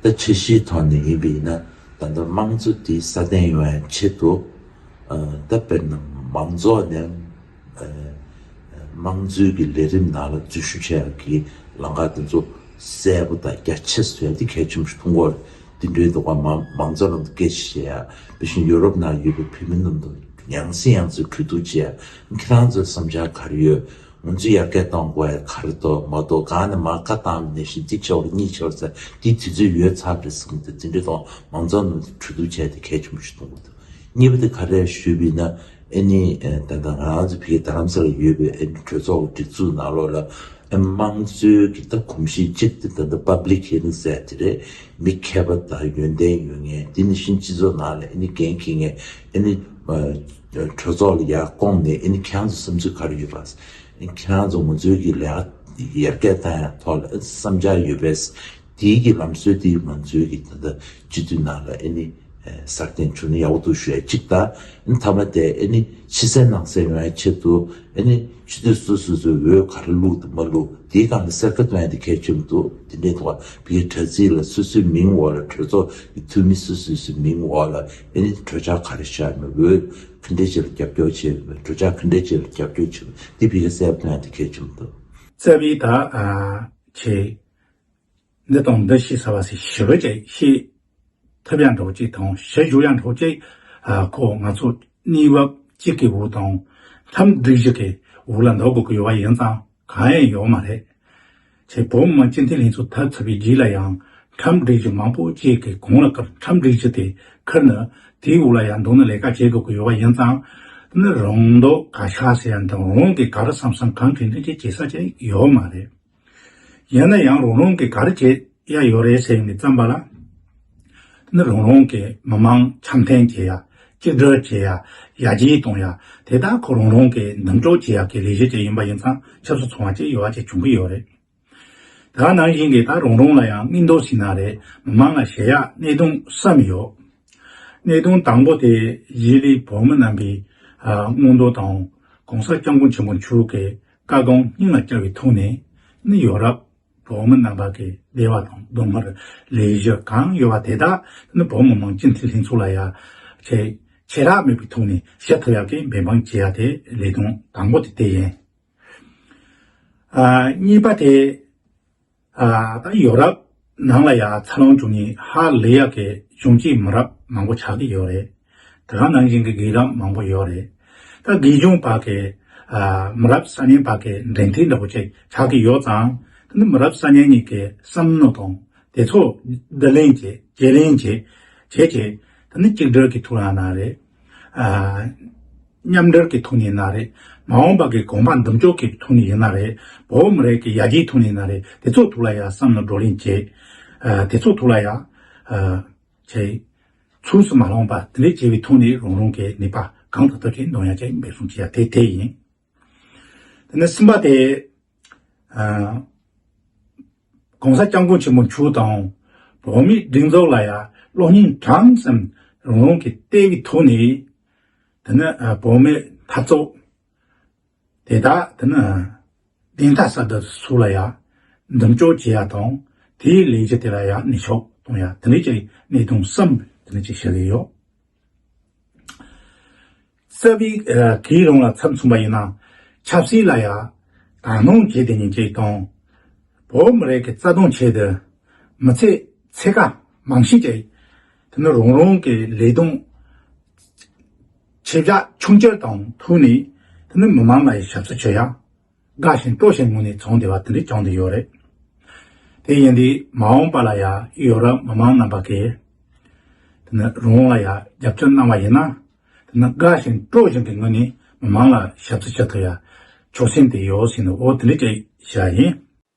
ད་འཆར་གཞིའི་ཐོག་ནས་ཡིན་པ་ཡིན་ན། ད་ལྟ་དམངས་གཙོ་དེ་སྲ་བརྟན་ཡོང་བའི་ཆེད་དུ། ཨ་ད་དཔེར་ན་མང་ཚོགས་ནས་ཨ་དམངས་གཙོའི་གི་ལས་རིམ་ནང་ལ་འཛུལ་ཞུགས་བྱེད་ཡག་གི་ལམ་ཁ་དེ་ཚོ་གསལ་པོ་དང་རྒྱ་ཆེ་སུ་ཡག་དེ་གལ་ཆེན་པོ་ཞིག་མཐོང་གི་ཡོད་རེད། དེ་འདྲའི་འདུག་ག་མང་མང་ཚོགས་ལ་སྐད་ཆ་བཤད་ཡག་དཔེ་བཞིན་ཡུ་རོབ་ནང་ཡོད་པའི་བོད་མི་རྣམས་དང་ཡང་སེ་ཡང་སེ་གྲོས་བསྡུར་བྱེད་ཡག་ཁྱེད་རང་ཚོའི་བསམ་འཆར་ག་རེ་ཡོད། ང་ཚོས་ཡར་རྒྱས་གཏོང་དགོས་ཡ་ག་རེ་འདུག་མ་གཏོགས་གང་ནས་མར་ཁ་བཏང་ནས་ཤིང་གཅིག་ཆོག་རེད་གཉིས་ཆོག་རེད་ཟེར་དེའི་དུས་ཚོད་ཡོལ་ཚར་རེད་བསམ་གི་འདུག་དེ་འདྲའི་ཐོག་མང་ཚོགས་རྣམས་ཀྱིས་གྲོས་བསྡུར་བྱས་ཏེ་གལ་ཆེན་པོ་ཞིག་མཐོང་གི་འདུག་གཉིས་པ་དེ་ག་རེ་ཞུས་པ་ཡིན་ན། ཨ་ནི་ད་ལྟ་ང་རང་ཚོ་ཕ་གི་རྡ་རམ་ས་ལ་ཡོད་པའི་ཨ་ནི་གྲོས་ཚོགས་སྒྲིག་འཛུགས་ནང་ལོགས་ལ་ཨ་དམངས་གཙོའི་གི་ད་གོམས་གཤིས་གཅིག་དེ་ད་ལྟ་public hearing ཟེར་དེ་རེད། མི་མཁས་པ་དང་ཡོན་ཏན་ཡོད་མཁན་དེ་ནི་ཤིང་སྤྱི་ཚོགས་ནང་ལ་ཨ་ནི་འགན་འཁྱེར་མཁན་ཨ་ནི་གྲོས་ཚོགས་ལ་ཡར་བསྐོངས་ནས་ཨ་ནི་ཁྱེད་རང་ཚོ་བསམ་ཚུལ་ག་རེ་ཡོད་པ། ཁྱེད་རང་ཚོ་ང་ཚོའི་གི་ལས་ཀ་ཡར་རྒྱས་བཏང་ཡག་ཐོག་ལ་བསམ་འཆར་ཡོད་པས། དེའི་གི་ལམ་སྲོལ་དེ་ང་ཚོའི་གི་ད་ལྟ་སྤྱི་འཐུས་ནང་ལ་ཨ་ནི་སྲ་བརྟན་བྱུང་ན་ཡག་པོ་འདུག་ཞུ་ཡ་གཅིག་དང་། ཨ་ནི་མཐའ་མ་དེ་ཨ་ནི་ཕྱི་གསལ་ནང་གསལ་ཡོང་ཡ་ཆེད་དུ་ཨ་ནི་སྤྱི་འཐུས་སོ་སོ་སོའི་འོས་ག་རེ་བླུགས་དང་མ་བླུགས་དེའི་སྒང་ལ་གསལ་ཁ་གཏོང་ཡ་དེ་གལ་ཆེན་པོ་འདུག་དེ་འདྲའི་ཐོག་བི་དྲ་ཚིགས་ལ་སོ་སོའི་མིང་འོག་ལ་གྲོས་ཚོགས་ཀྱི་འཐུས་མི་སོ་སོ་སོའི་མིང་འོག་ལ་ཨ་ནི་གྲོས་འཆར་ག་རེ་བཞག་མེད། འོས་ག་འདྲས་ཅིག་ལ་རྒྱབ་སྐྱོར་བྱས་མེད། གྲོས་འཆར་ག་འདྲས་ཅིག་ལ་རྒྱབ་སྐྱོར་བྱས་མེད། དེ་བི་ཀ་གསལ་པོ་གནང་དེ་གལ་ཆེན་པོ་འདུག་རྩ་བའི་ད་ཨ་ཆེ་འདི་དང་འདི་ཤེས་ས་བ་སི་ཞིབ་པོ་ཅིག་ཤེས་ཐུབ་ཡང་འགྲོ་ཅིག་དང་ཞེ་ཞུ་ཡང་འགྲོ་ཅིག་ཨ་ཁོ་ང་ཚོ་གནས་བབ་གཅིག་གི་འོག་དང་ཁྲིམས་སྒྲིག་གཞི་གི་འོག་ལ་འདུག་དགོས་ཀྱི་ཡོད་པ་ཡིན་ཙང་གང་ཡང་ཡོད་མ་རེད། ཆེ་བོད་མི་མང་སྤྱི་འཐུས་ལྷན་ཚོགས་ཐབས་ཚུགས་པའི་རྗེས་ལ་ཡང་ཁྲིམས་སྒྲིག་གཞི་མང་པོ་ཅིག་གི་གོང་ལ་བཀར་ཁྲིམས་སྒྲིག་གཞི་དེ་ཁུར་ནས་དེའི་འོག་ལ་ཡང་འདུག་ནས་ལས་ཀ་བྱེད་དགོས་ཀྱི་ཡོད་པ་ཡིན་ཙང་ནི་རང་འདོད་ག་ཤ་ཟེར་ཡང་དང་རང་གི་ག་རེ་བསམ་བསམ་གང་དྲན་དྲན་ཅིག་བྱེད་ས་ཅིག་ཡོད་མ་རེད། ཡིན་ན་ཡང་རང་རང་གི་ག་རེ་བྱེད་ཡ་ཡོད་རེད་ཟེར་ནས་བརྩམས་པ་ལ། ནི་རང་རང་གི་མི་མང་འཆམ་མཐུན་བྱེད་ཡ། གཅིག་སྒྲིལ་བྱེད་ཡ། ཡར་རྒྱས་གཏོང་ཡ། དེ་དག་ཁོ་རང་རང་གི་འདེམས་སྤྲོ་བྱེད་ཡ་གི་ལས་གཞི་ཅིག་ཡིན་པ་ཡིན་ཙང་ཆབ་སྲིད་ཚོང་བ་ཅིག་ཡོད་བ་ཅིག་བྱུང་གི་ཡོད་རེད། དེ་ག་ནང་བཞིན་གྱི་ད་རང་རང་ལ་ཡང་མངོན་འདོད་ཟེར་ན་རེད། མི་མང་ལ་བྱེད་ཡ་གནད་དོན་གསུམ་ཡོད། གནད་དོན་དང་པོ་དེ་གཞིས་ལུས་བོད་མི་རྣམ་པའི་མངོན་འདོད་དང་༸གོང་ས་༸སྐྱབས་མགོན་ཆེན་པོ་མཆོག་གི་བཀའ་དགོངས་སྙིང་ལ་བཅངས་པའི་ཐོག་ནས་ནི་ཡོ་རོབ་བོད་མི་རྣམ་པ་གི་བདེ་བ་དང་སྡུག་བསྔལ་ལས་གཞི་གང་ཡོད་པ་དེ་དག་ནི་བོད་མི་མང་སྤྱི་འཐུས་ལྷན་ཚོགས་ལ་ཡ་ཆེ་ཆེ་རག་མེད་པའི་ཐོག་ནས་ཞུ་ཐུབ་ཡག་གི་འབད་འབུངས་བྱེད་ཡ་དེ་ལས་དོན་དང་པོ་དེ་དེ་ཡིན། ཨ་གཉིས་པ་དེ་ཨ་ད་ཡོ་རོབ་ནང་ལ་ཡ་འཚར་ལོངས་བྱུང་ནས་ཧ་ལས་ཡག་གི་གཞུང་གཅིག་མི་རབས་མང་པོ་ཆགས་ཀྱི་ཡོད་རེད། དེ་ག་ནང་བཞིན་གྱི་རྒན་རབས་མང་པོ་ཡོད་རེད། ད་རྒན་གཞོན་བར་གྱི་ཨ་མི་རབས་གསར་རྙིང་བར་གྱི་འབྲེལ་མཐུད་འདྲ་པོ་ཅིག་ཆགས་ཀྱི་ཡོད་ཙང་། དེ་ནི་མི་རབས་གསར་རྙིང་གཉིས་ཀྱི་བསམ་མནོ་དང་དེ་ཚོ་བསྡུ་ལེན་བྱེད་བརྗེ་ལེན་བྱེད་བྱེད་ཀྱི། དེ་ནི་གཅིག་སྒྲིལ་གྱི་ཐོག་ལ་ན་རེད། ཨ་མཉམ་འབྲེལ་གྱི་ཐོག་ནས་ན་རེད། མ་འོངས་པ་གི་གོམ་པ་མདུན་སྐྱོད་ཀྱི་ཐོག་ནས་ཡིན་ན་རེད། བོད་མི་རིགས་ཀྱི་ཡར་རྒྱས་ཐོག་ནས་ན་རེད། དེ་ཚོ་ཐོག་ལ་ཡ་བསམ་བློ་བགྲོ་གླེང་བྱེད། ཨ་དེ་ཚོ་ཐོག་ལ་ཡ་ཨ་བྱེད། ཚུགས་སུ་མ་ལོངས་པ་དེ་འདྲས་བྱས་པའི་ཐོག་ནས་རང་རང་གི་ནུས་པ་གང་ཐུབ་ཐུབ་ཀྱིས་འདོན་ཡ་ཅིག་འབད་བརྩོན་བྱེད་ཡ་དེ་དེ་ཡིན། དེ་ནས་གསུམ་པ་དེ། ཨ་༸གོང་ས་༸སྐྱབས་མགོན་ཆེན་པོ་མཆོག་དང་བོད་མིའི་སྒྲིག་འཛུགས་ལ་ཡ་བློ་སྙིང་བྲང་ཙམ་རང་རང་གིས་གཏད་པའི་ཐོག་ནས། དེ་ནས་ཨ་བོད་མིའི་འཐབ་རྩོད་དེ་དག་དེ་ནས་གདན་ས་གསར་དུ་སོགས་ལ་ཡ་མདུན་སྐྱོད་བྱེད་ཡ་དང་། དེའི་ལས་གཞི་དེ་ལ་ཡ་ནུས་ཤུགས་གཏོང་ཡ་དེ་འདྲས་ཀྱི་གནད་དོན་གསུམ་དེ་འདྲས་ཅིག་བཤད་ཀྱི་ཡོད། རྩ་བའི་ཨ་གུ་རུ་ལ་མཚམས་མཚུངས་པ་ཡིན་ན། ཆབ་སྲིད་ལ་ཡ་དག་སྣང་བྱེད་དེ་ཉིན་གཅིག་དང་། བོད་མི་རིགས་ཀྱི་རྩ་དོན་ཆེད་དུ་མི་ཚེ་ ཚད་བཀག་མང་ཤོས་ཀྱིས་དེ་ནི་རང་རང་གི་ལས་དོན་ཆེ་བཞག་ཆུང་ཆེར་དང་ཐུག་ནས་དེ་ནི་མི་མང་ལ་ཞབས་ཕྱི་བྱེད་ཡ། དགའ་ཞིང་སྤྲོ་ཞིང་ངུ་ནས་བྱུང་བསྡད་པ་དེ་འདྲ་བྱུང་བསྡད་ཡོད་རེད། དེ་ཡིན་དུས་མ་འོངས་པ་ལ་ཡང་ཡོ་རོབ་མི་མང་རྣམ་པ་གིས་དེ་ནི་རང་ལ་ཡང་རྒྱབ་སྐྱོར་གནང་བ་ཡིན་ན། དེ་ནི་དགའ་ཞིང་སྤྲོ་ཞིང་གི་ངུ་ནས་མི་མང་ལ་ཞབས་ཕྱི་བྱེད་ཐུབ་ཡ་ཆོག་མཆན་དེ་ཡོད་ཟེར་ནས་འོ་དེ་འདྲ་ཅིག་བཤད་ཡིན།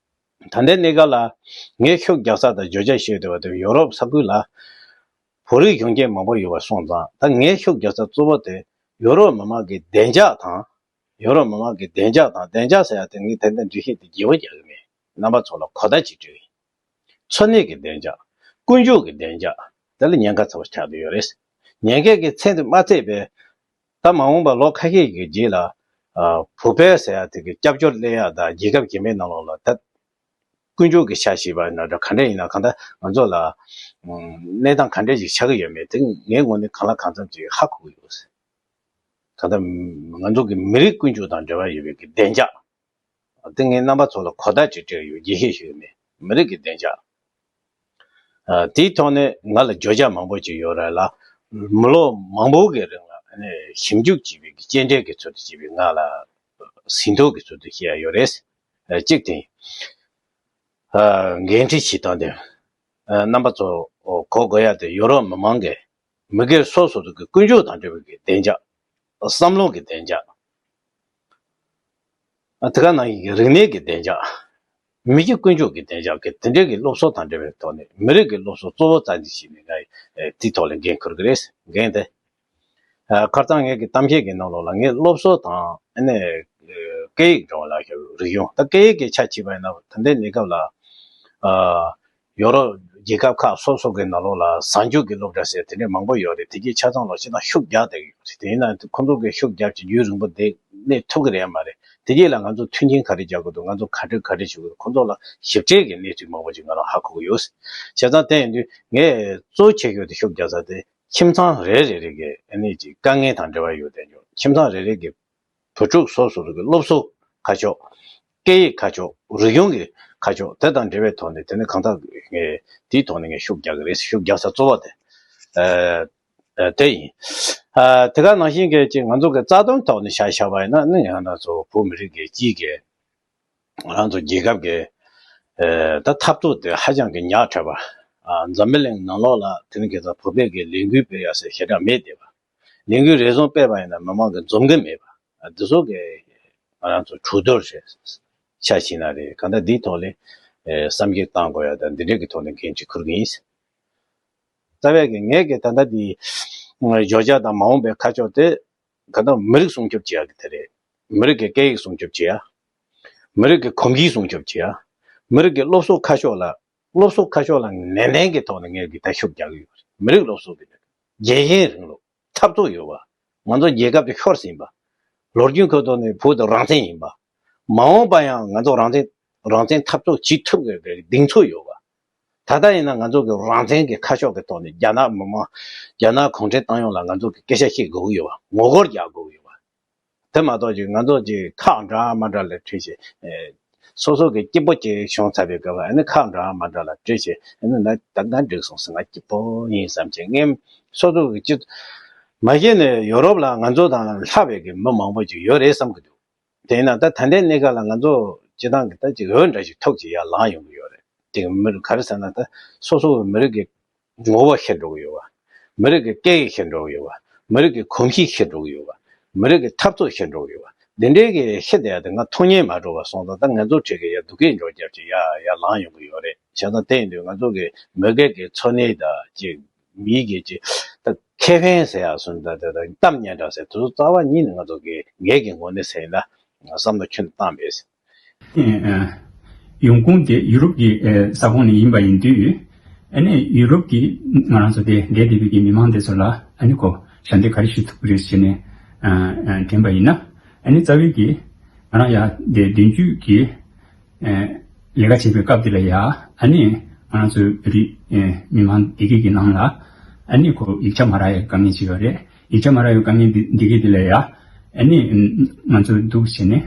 ད་ལྟའི་གནས་སྐབས་ལ་ངས་ཤུགས་རྒྱག་ས་དང་བརྗོད་བྱ་ཞིག་འདུག་པ་དེ་ཡོ་རོབ་ས་ཁུལ་ལ་བོད་རིགས་གཞོན་སྐྱེས་མང་པོ་ཡོད་པ་སོང་ཙང་ད་ངས་ཤུགས་རྒྱག་ས་གཙོ་བོ་དེ་ཡོ་རོབ་མི་མང་གི་བདེ་འཇགས་དང་། ཡོ་རོབ་མི་མང་གི་བདེ་འཇགས་དང་བདེ་འཇགས་ཟེར་ཡ་དེ་ངས་ཏན་ཏན་འགྲེལ་བཤད་དེ་རྒྱས་པོ་རྒྱག་གི་མེད། རྣམ་པ་ཚོ་ལ་གོ་བརྡ་ཅིག་སྤྲད་ཡིན། འཚོ་གནས་ཀྱི་བདེ་འཇགས། ཀུན་སྤྱོད་ཀྱི་བདེ་འཇགས། དེ་ལ་ཉེན་ཁ་ཚ་བོ་ཆགས་བསྡད་ཡོད་རེད། ཉེན་ཁའི་གི་ཚད་དུ་མ་ཚད་པའི་ད་མ་འོངས་པ་ལོ་ཁ་ཤས་ཀྱི་རྗེས་ལ། ཨ། བོད་པའི་ཟེར་ཡ་དེ་གི་སྐྱབས་བཅོལ་སླེབས་ཡ་དང་རྒྱལ་ཁབ་གཞན་པའི་ནང་ལོགས་ལ་ད་ཀུན་སྤྱོད་ཀྱི་ཆ་ཞིག་པ་ན་འདྲ་ག་འདྲ་ཡིན་ན་གང་ལྟར་ང་ཚོ་ལ་ཨམ། གནས་སྟངས་ག་འདྲ་ཞིག་ཆགས་ཀྱི་ཡོད་མེད་དེ་ངའི་ངོས་ནས་གང་ལ་གང་འཚམ་ཅིག་ཧ་གོ་གི་ཡོད། གང་ལྟར་ང་ཚོ་གི་མི་རིགས་ཀུན་སྤྱོད་དང་འབྲེལ་བ་ཡོད་པའི་གི་བདེ་འཇགས། དེ་ངས་རྣམ་པ་ཚོ་ལ་གོ་བརྡ་ཅིག་སྤྲད་ཡོད། རྒྱས་བཤད་ཞུས་ནས་མི་རིགས་ཀྱི་བདེ་འཇགས། ཨ། དེའི་ཐོག་ནས་ང་ལ་བརྗོད་བྱ་མང་པོ་ཅིག་ཡོད་རེད་ལ། མི་ལོ་མང་པོ་གི་རིང་ལ་ཨ་ནི་ཞིབ་འཇུག་བྱས་པའི་གི་དཔྱད་འབྲས་ཀྱི་ཚུལ་དུ་བྱས་པའི་ང་ལ་ཟིན་ཐོ་གི་ཚུལ་དུ་བཤད་ཡ་ཡོད་རེད། ཨ། གཅིག་དེ་ཡིན། ཨ། འགན་འཁྲི་བྱེད་སྟངས་དེ། ཨ། རྣམ་པ་ཚོ་གོ་དགོས་ཡ་དེ་ཡོ་རོབ་མི་མང་གིས་མི་སྒེར་སོ་སོ་སོ་གི་ཀུན་སྤྱོད་དང་འབྲེལ་བའི་གི་བདེ་འཇགས། བསམ་བློ་གི་བདེ་འཇགས། ཨ། དེ་ག་ནང་བཞིན་གྱི་རིག་གནས་ཀྱི་བདེ་འཇགས། མི་སྒེར་ཀུན་སྤྱོད་ཀྱི་བདེ་འཇགས་ཀྱི་དེ་འདྲའི་གི་སློབ་གསོ་དང་འབྲེལ་བའི་ཐོག་ནས་མི་རིགས་ཀྱི་སློབ་གསོ་གཙོ་བོ་རྩ་འཛིན་བྱས་ནས་ང་ཡིས་དེའི་ཐོག་ལ་འགན་འཁུར་གྱི་རེད། འགན་དེ། ཨ། ཁ་སང་ངེད་ཀྱི་གཏམ་བཤད་ཀྱི་ནང་ལོགས་ལ་ངས་སློབ་གསོ་དང་ཨ་ནི་སྐད་ཡིག་འདྲ་བ་ལ་རིག་གཞུང་ད་སྐད་ཡིག་གི་ཆ་བྱས་པ་ཡིན་ན་ད་ལྟའི་གནས་སྐབས་ལ། ཨ། ཡོ་རོབ་རྒྱལ་ཁབ་ཁག་སོ་སོ་གི་ནང་ལོགས་ལ་གཟའ་མཇུག་གི་སློབ་གྲྭ་ཟེར་དེ་འདྲས་མང་པོ་ཡོད་རེད། དེ་གའི་ཆ་ཚང་ལ་སྤྱིར་བཏང་ཤུགས་རྒྱག་བསྡད་ཀྱི་ཡོད་རེད། དེ་ཡིན་ན་ཁོང་ཚོ་གིས་ཤུགས་རྒྱབ་ཀྱི་རྒྱུན་རིང་པོ་བསྡད་གནས་ཐུབ་ཀྱི་རེད་མ་རེད། དེ་གའི་ལ་ང་ཚོ་མཐུན་རྐྱེན་ག་རེ་རྒྱག་དགོས་འདུག་ང་ཚོ་ག་འདྲ་ག་འདྲ་བྱེད་དགོས་འདུག་ཁོང་ཚོ་ལ་ཞིབ་ཕྲའི་གི་གནས་ཚུལ་མང་པོ་ཅིག་ང་རང་ཧ་གོ་གི་ཡོད། བྱས་ཙང་དེ་ཡིན་དུས་ངས་གཙོ་ཆེ་ཤོས་དེ་ཤུགས་རྒྱག་ས་དེ་ཁྱིམ་ཚང་རེ་རེ་རེ་གི་ཨ་ནི་ཅིག་དཀའ་ངལ་དང་འབྲེལ་བ་ཡོད་དེ་འཇོག་ཁྱིམ་ཚང་རེ་རེ་གི་བུ་ཕྲུག་སོ་སོ་རུ་གི་སློབ་གསོ་ཁ་ཕྱོགས། སྐད་ཡིག་ཁ་ཕྱོགས། རིག་གཞུང་གི་ཁ་ཕྱོགས་དེ་དང་འབྲེལ་བའི་ཐོག་ནས་དེ་ནི་གང་ལྟར་ངས་དེའི་ཐོག་ནས་ངས་ཤུགས་རྒྱག་གི་རེད། ཤུགས་རྒྱག་ས་གཙོ་བོ་དེ་ཨ་ཨ་དེ་ཡིན། ཨ་དེ་ག་ནང་བཞིན་གྱི་ཅིག་ང་ཚོ་གི་རྩ་དོན་ཐོག་ནས་ཆ་བཞག་པ་ཡིན་ན་ནི་ང་རང་ཚོ་བོད་མི་རིགས་ཀྱི་སྤྱིའི་གི་ང་རང་ཚོ་རྒྱལ་ཁབ་ཀྱི་ཨ་ད་འཐབ་རྩོད་དེ་ཧ་ཅང་གི་ཉག་ཕྲ་བ། ཨ་འཛམ་བུ་གླིང་ནང་ལོགས་ལ་དེ་ནི་ཁ་སང་བོད་པའི་གི་ལས་འགུལ་སྤེལ་ཡ་ཟེར་ཞེ་དྲག་མེད་བསྡད་པ། ལས་འགུལ་རེ་ཟུང་སྤེལ་བ་ཡིན་ན་མི་མང་གིས་འཛོམས་ཀྱི་མེད་པ། ཨ་འདི་ཚོ་གི་ང་རང་ཚོ་གྲོས་བསྡུར་བྱས་ཆ་བཞག་ན་རེད། གང་ལྟར་འདིའི་ཐོག་ལ་ཨེ་བསམ་འཆར་བཏང་དགོས་ཡ་དང་འདི་འདྲའི་གི་ཐོག་ནས་འགན་ཅིག་འཁུར་གྱི་ཡིན། རྩ་བའི་གི་ངས་གི་ད་ལྟ་འདི་བརྗོད་བྱ་དང་མ་འོངས་པའི་ཁ་ཕྱོགས་དེ་གང་ལྟར་མི་རིགས་སྲུང་སྐྱོབ་བྱེད་ཡ་གི་དེ་རེད། མི་རིགས་ཀྱི་སྐད་ཡིག་སྲུང་སྐྱོབ་བྱེད་ཡ། མི་རིགས་ཀྱི་གོམས་གཤིས་སྲུང་སྐྱོབ་བྱེད་ཡ། མི་རིགས་ཀྱི་སློབ་གསོ་ཁ་ཕྱོགས་ལ། སློབ་གསོ་ཁ་ཕྱོགས་ལ་ནན་ཏན་གྱི་ཐོག་ནས་ངས་འདི་ལྟར་ཤུགས་རྒྱག་གི་ཡོད་རེད། མི་རིགས་སློབ་གསོ་གི་ལས་ཀ། རྒྱལ་ཞེན་རིང་ལུགས་འཐབ་རྩོད་ཡོད་པ། ང་ཚོ་རྒྱལ་ཁབ་དེ་ཤོར་ཟིན་པ། ལོ་རྒྱུས་ཁོ་ཐོག་ནས་བོད་དེ་རང་བཙན་ཡིན་པ། མ་འོངས་པ་ཡང་ང་ཚོ་རང་བཙན་རང་བཙན་འཐབ་རྩོད་བྱེད་ཐུབ་དགོས་པའི་གདེང་ཚོད་ཡོད་པ། ད་ལྟ་ཡིན་ན་ང་ཚོ་གི་རང་བཙན་གྱི་ཁ་ཕྱོགས་ཀྱི་ཐོག་ནས་རྒྱ་ནག་མི་དམངས་རྒྱ་ནག་གུང་ཁྲན་ཏང་ཡོན་ལ་ང་ཚོ་གི་སྐད་ཆ་བཤད་དགོས་ཀྱི་ཡོད་པ། ངོ་རྒོལ་རྒྱག་དགོས་ཀྱི་ཡོད་པ། དེ་མ་གཏོགས་ཅིག་ང་ཚོ་ཅིག་ཁག་འདྲ་མ་འདྲ་ལ་ཁྲིད་བྱས། ཨེ། སོ་སོ་གི་སྐྱིད་པོ་ཅིག་བྱུང་ཚར་བའི་སྐབས་ཨ་ནི་ཁག་འདྲ་མ་འདྲ་ལ་ཁྲིད་བྱས་ཨ་ནི་ན་ད་ང་འགྲིག་སོང་ཟེར། ང་སྐྱིད་པོ་ཡིན་བསམ་བྱས་ངས་སོ་སོ་གི་སྤྱི། མ་གཞི་ནས་ཡོ་རོབ་ལ་ང་ཚོ་དང་ལྷག་པའི་གི་མི་མང་པོ་ཅིག་ཡོད་རེད་བསམ་གི་འདུག་དེས་ན་ད་ད་ལྟའི་གནས་སྐབས་ལ་ང་ཚོ་སྤྱི་བཏང་གི་ད་ཅིག་འོས་འདྲ་ཞིག་ཐོབ་ཅིག་ཡར་ལངས་ཡོང་གི་ཡོད་རེད། དེ་གི་མི་རིགས་ག་རེ་ཟེར་ན་ད་སོ་སོ་གི་མི་རིགས་ཀྱི་ངོ་བོ་ཤེས་འགྲོ་གི་ཡོད་པ། མི་རིགས་ཀྱི་སྐད་ཡིག་ཤེས་འགྲོ་གི་ཡོད་པ། མི་རིགས་ཀྱི་གོམས་གཤིས་ཤེས་འགྲོ་གི་ཡོད་པ། མི་རིགས་ཀྱི་འཐབ་རྩོད་ཤེས་འགྲོ་གི་ཡོད་པ། འདི་འདྲའི་གི་ཤེས་བསྡད་ཡ་དེ་ང་མཐོང་མྱོང་མ་འགྲོ་བ་སོང་ཙང་ད་ང་ཚོ་གྲས་ཀྱི་ཡ་སྡུག་སྐད་འཇོག་རྒྱབ་ཀྱི་ཡ་ཡ་ལངས་ཡོང་གི་ཡོད་རེད། བྱས་ཙང་དེ་ཡིན་དུས་ང་ཚོ་གི་མི་སྒེར་གྱི་འཚོ་གནས་དང་ཅིག་མིའི་གི་ཅིག་ད་ཁེ་ཕན་ཟེར་ཡ་སོང་ད་ད་ད་གཏམ་སྙན་གྲགས་ཟེར་དེ་ཚོ་རྩ་བ་ཉིད་ནས་ང་ཚོ་གི་ངེད་ཀྱི་ངོས་ནས་ཟེར་ན་བསམ་བློ་ཁྱོན་བཏང་མེད། ཨ། ཡོང་ཁུངས་དེ་ཡུ་རོབ་ཀྱི་ཨ་ས་ཁོངས་ནས་ཡིན་པ་ཡིན་དུས། ཨ་ནི་ཡུ་རོབ་ཀྱི་ང་རང་ཚོ་དེ་འདས་བསྡད་པའི་གི་མི་མང་དེ་ཚོ་ལ་ཨ་ནི་ཁོ་ཞབས་འདེགས་ག་རེ་ཞུ་ཐུབ་ཀྱི་རེད་ཟེར་ནས་ཨ་ཨ་དྲན་པ་ཡིན་ན། ཨ་ནི་རྩ་བའི་གི་ང་རང་ཡ་དེ་མདུན་སྐྱོད་ཀྱི་ཨ་ལས་ཀ་བྱེད་པའི་སྐབས་དེ་ལ་ཡ་ཨ་ནི་ང་རང་ཚོའི་བོད་རིགས་ཨ་མི་མང་སྡེ་དགེ་གི་ནང་ལ་ཨ་ནི་ཁོ་ཡིག་ཆ་མ་རག་ཡའི་དཀའ་ངལ་ཅིག་ཡོད་རེད། ཡིག་ཆ་མ་རག་ཡོད་དཀའ་ངལ་འདི་འདི་གི་འདི་ལ་ཡ། ཨ་ནི་ང་ཚོ་འདུག་བྱས་ནས་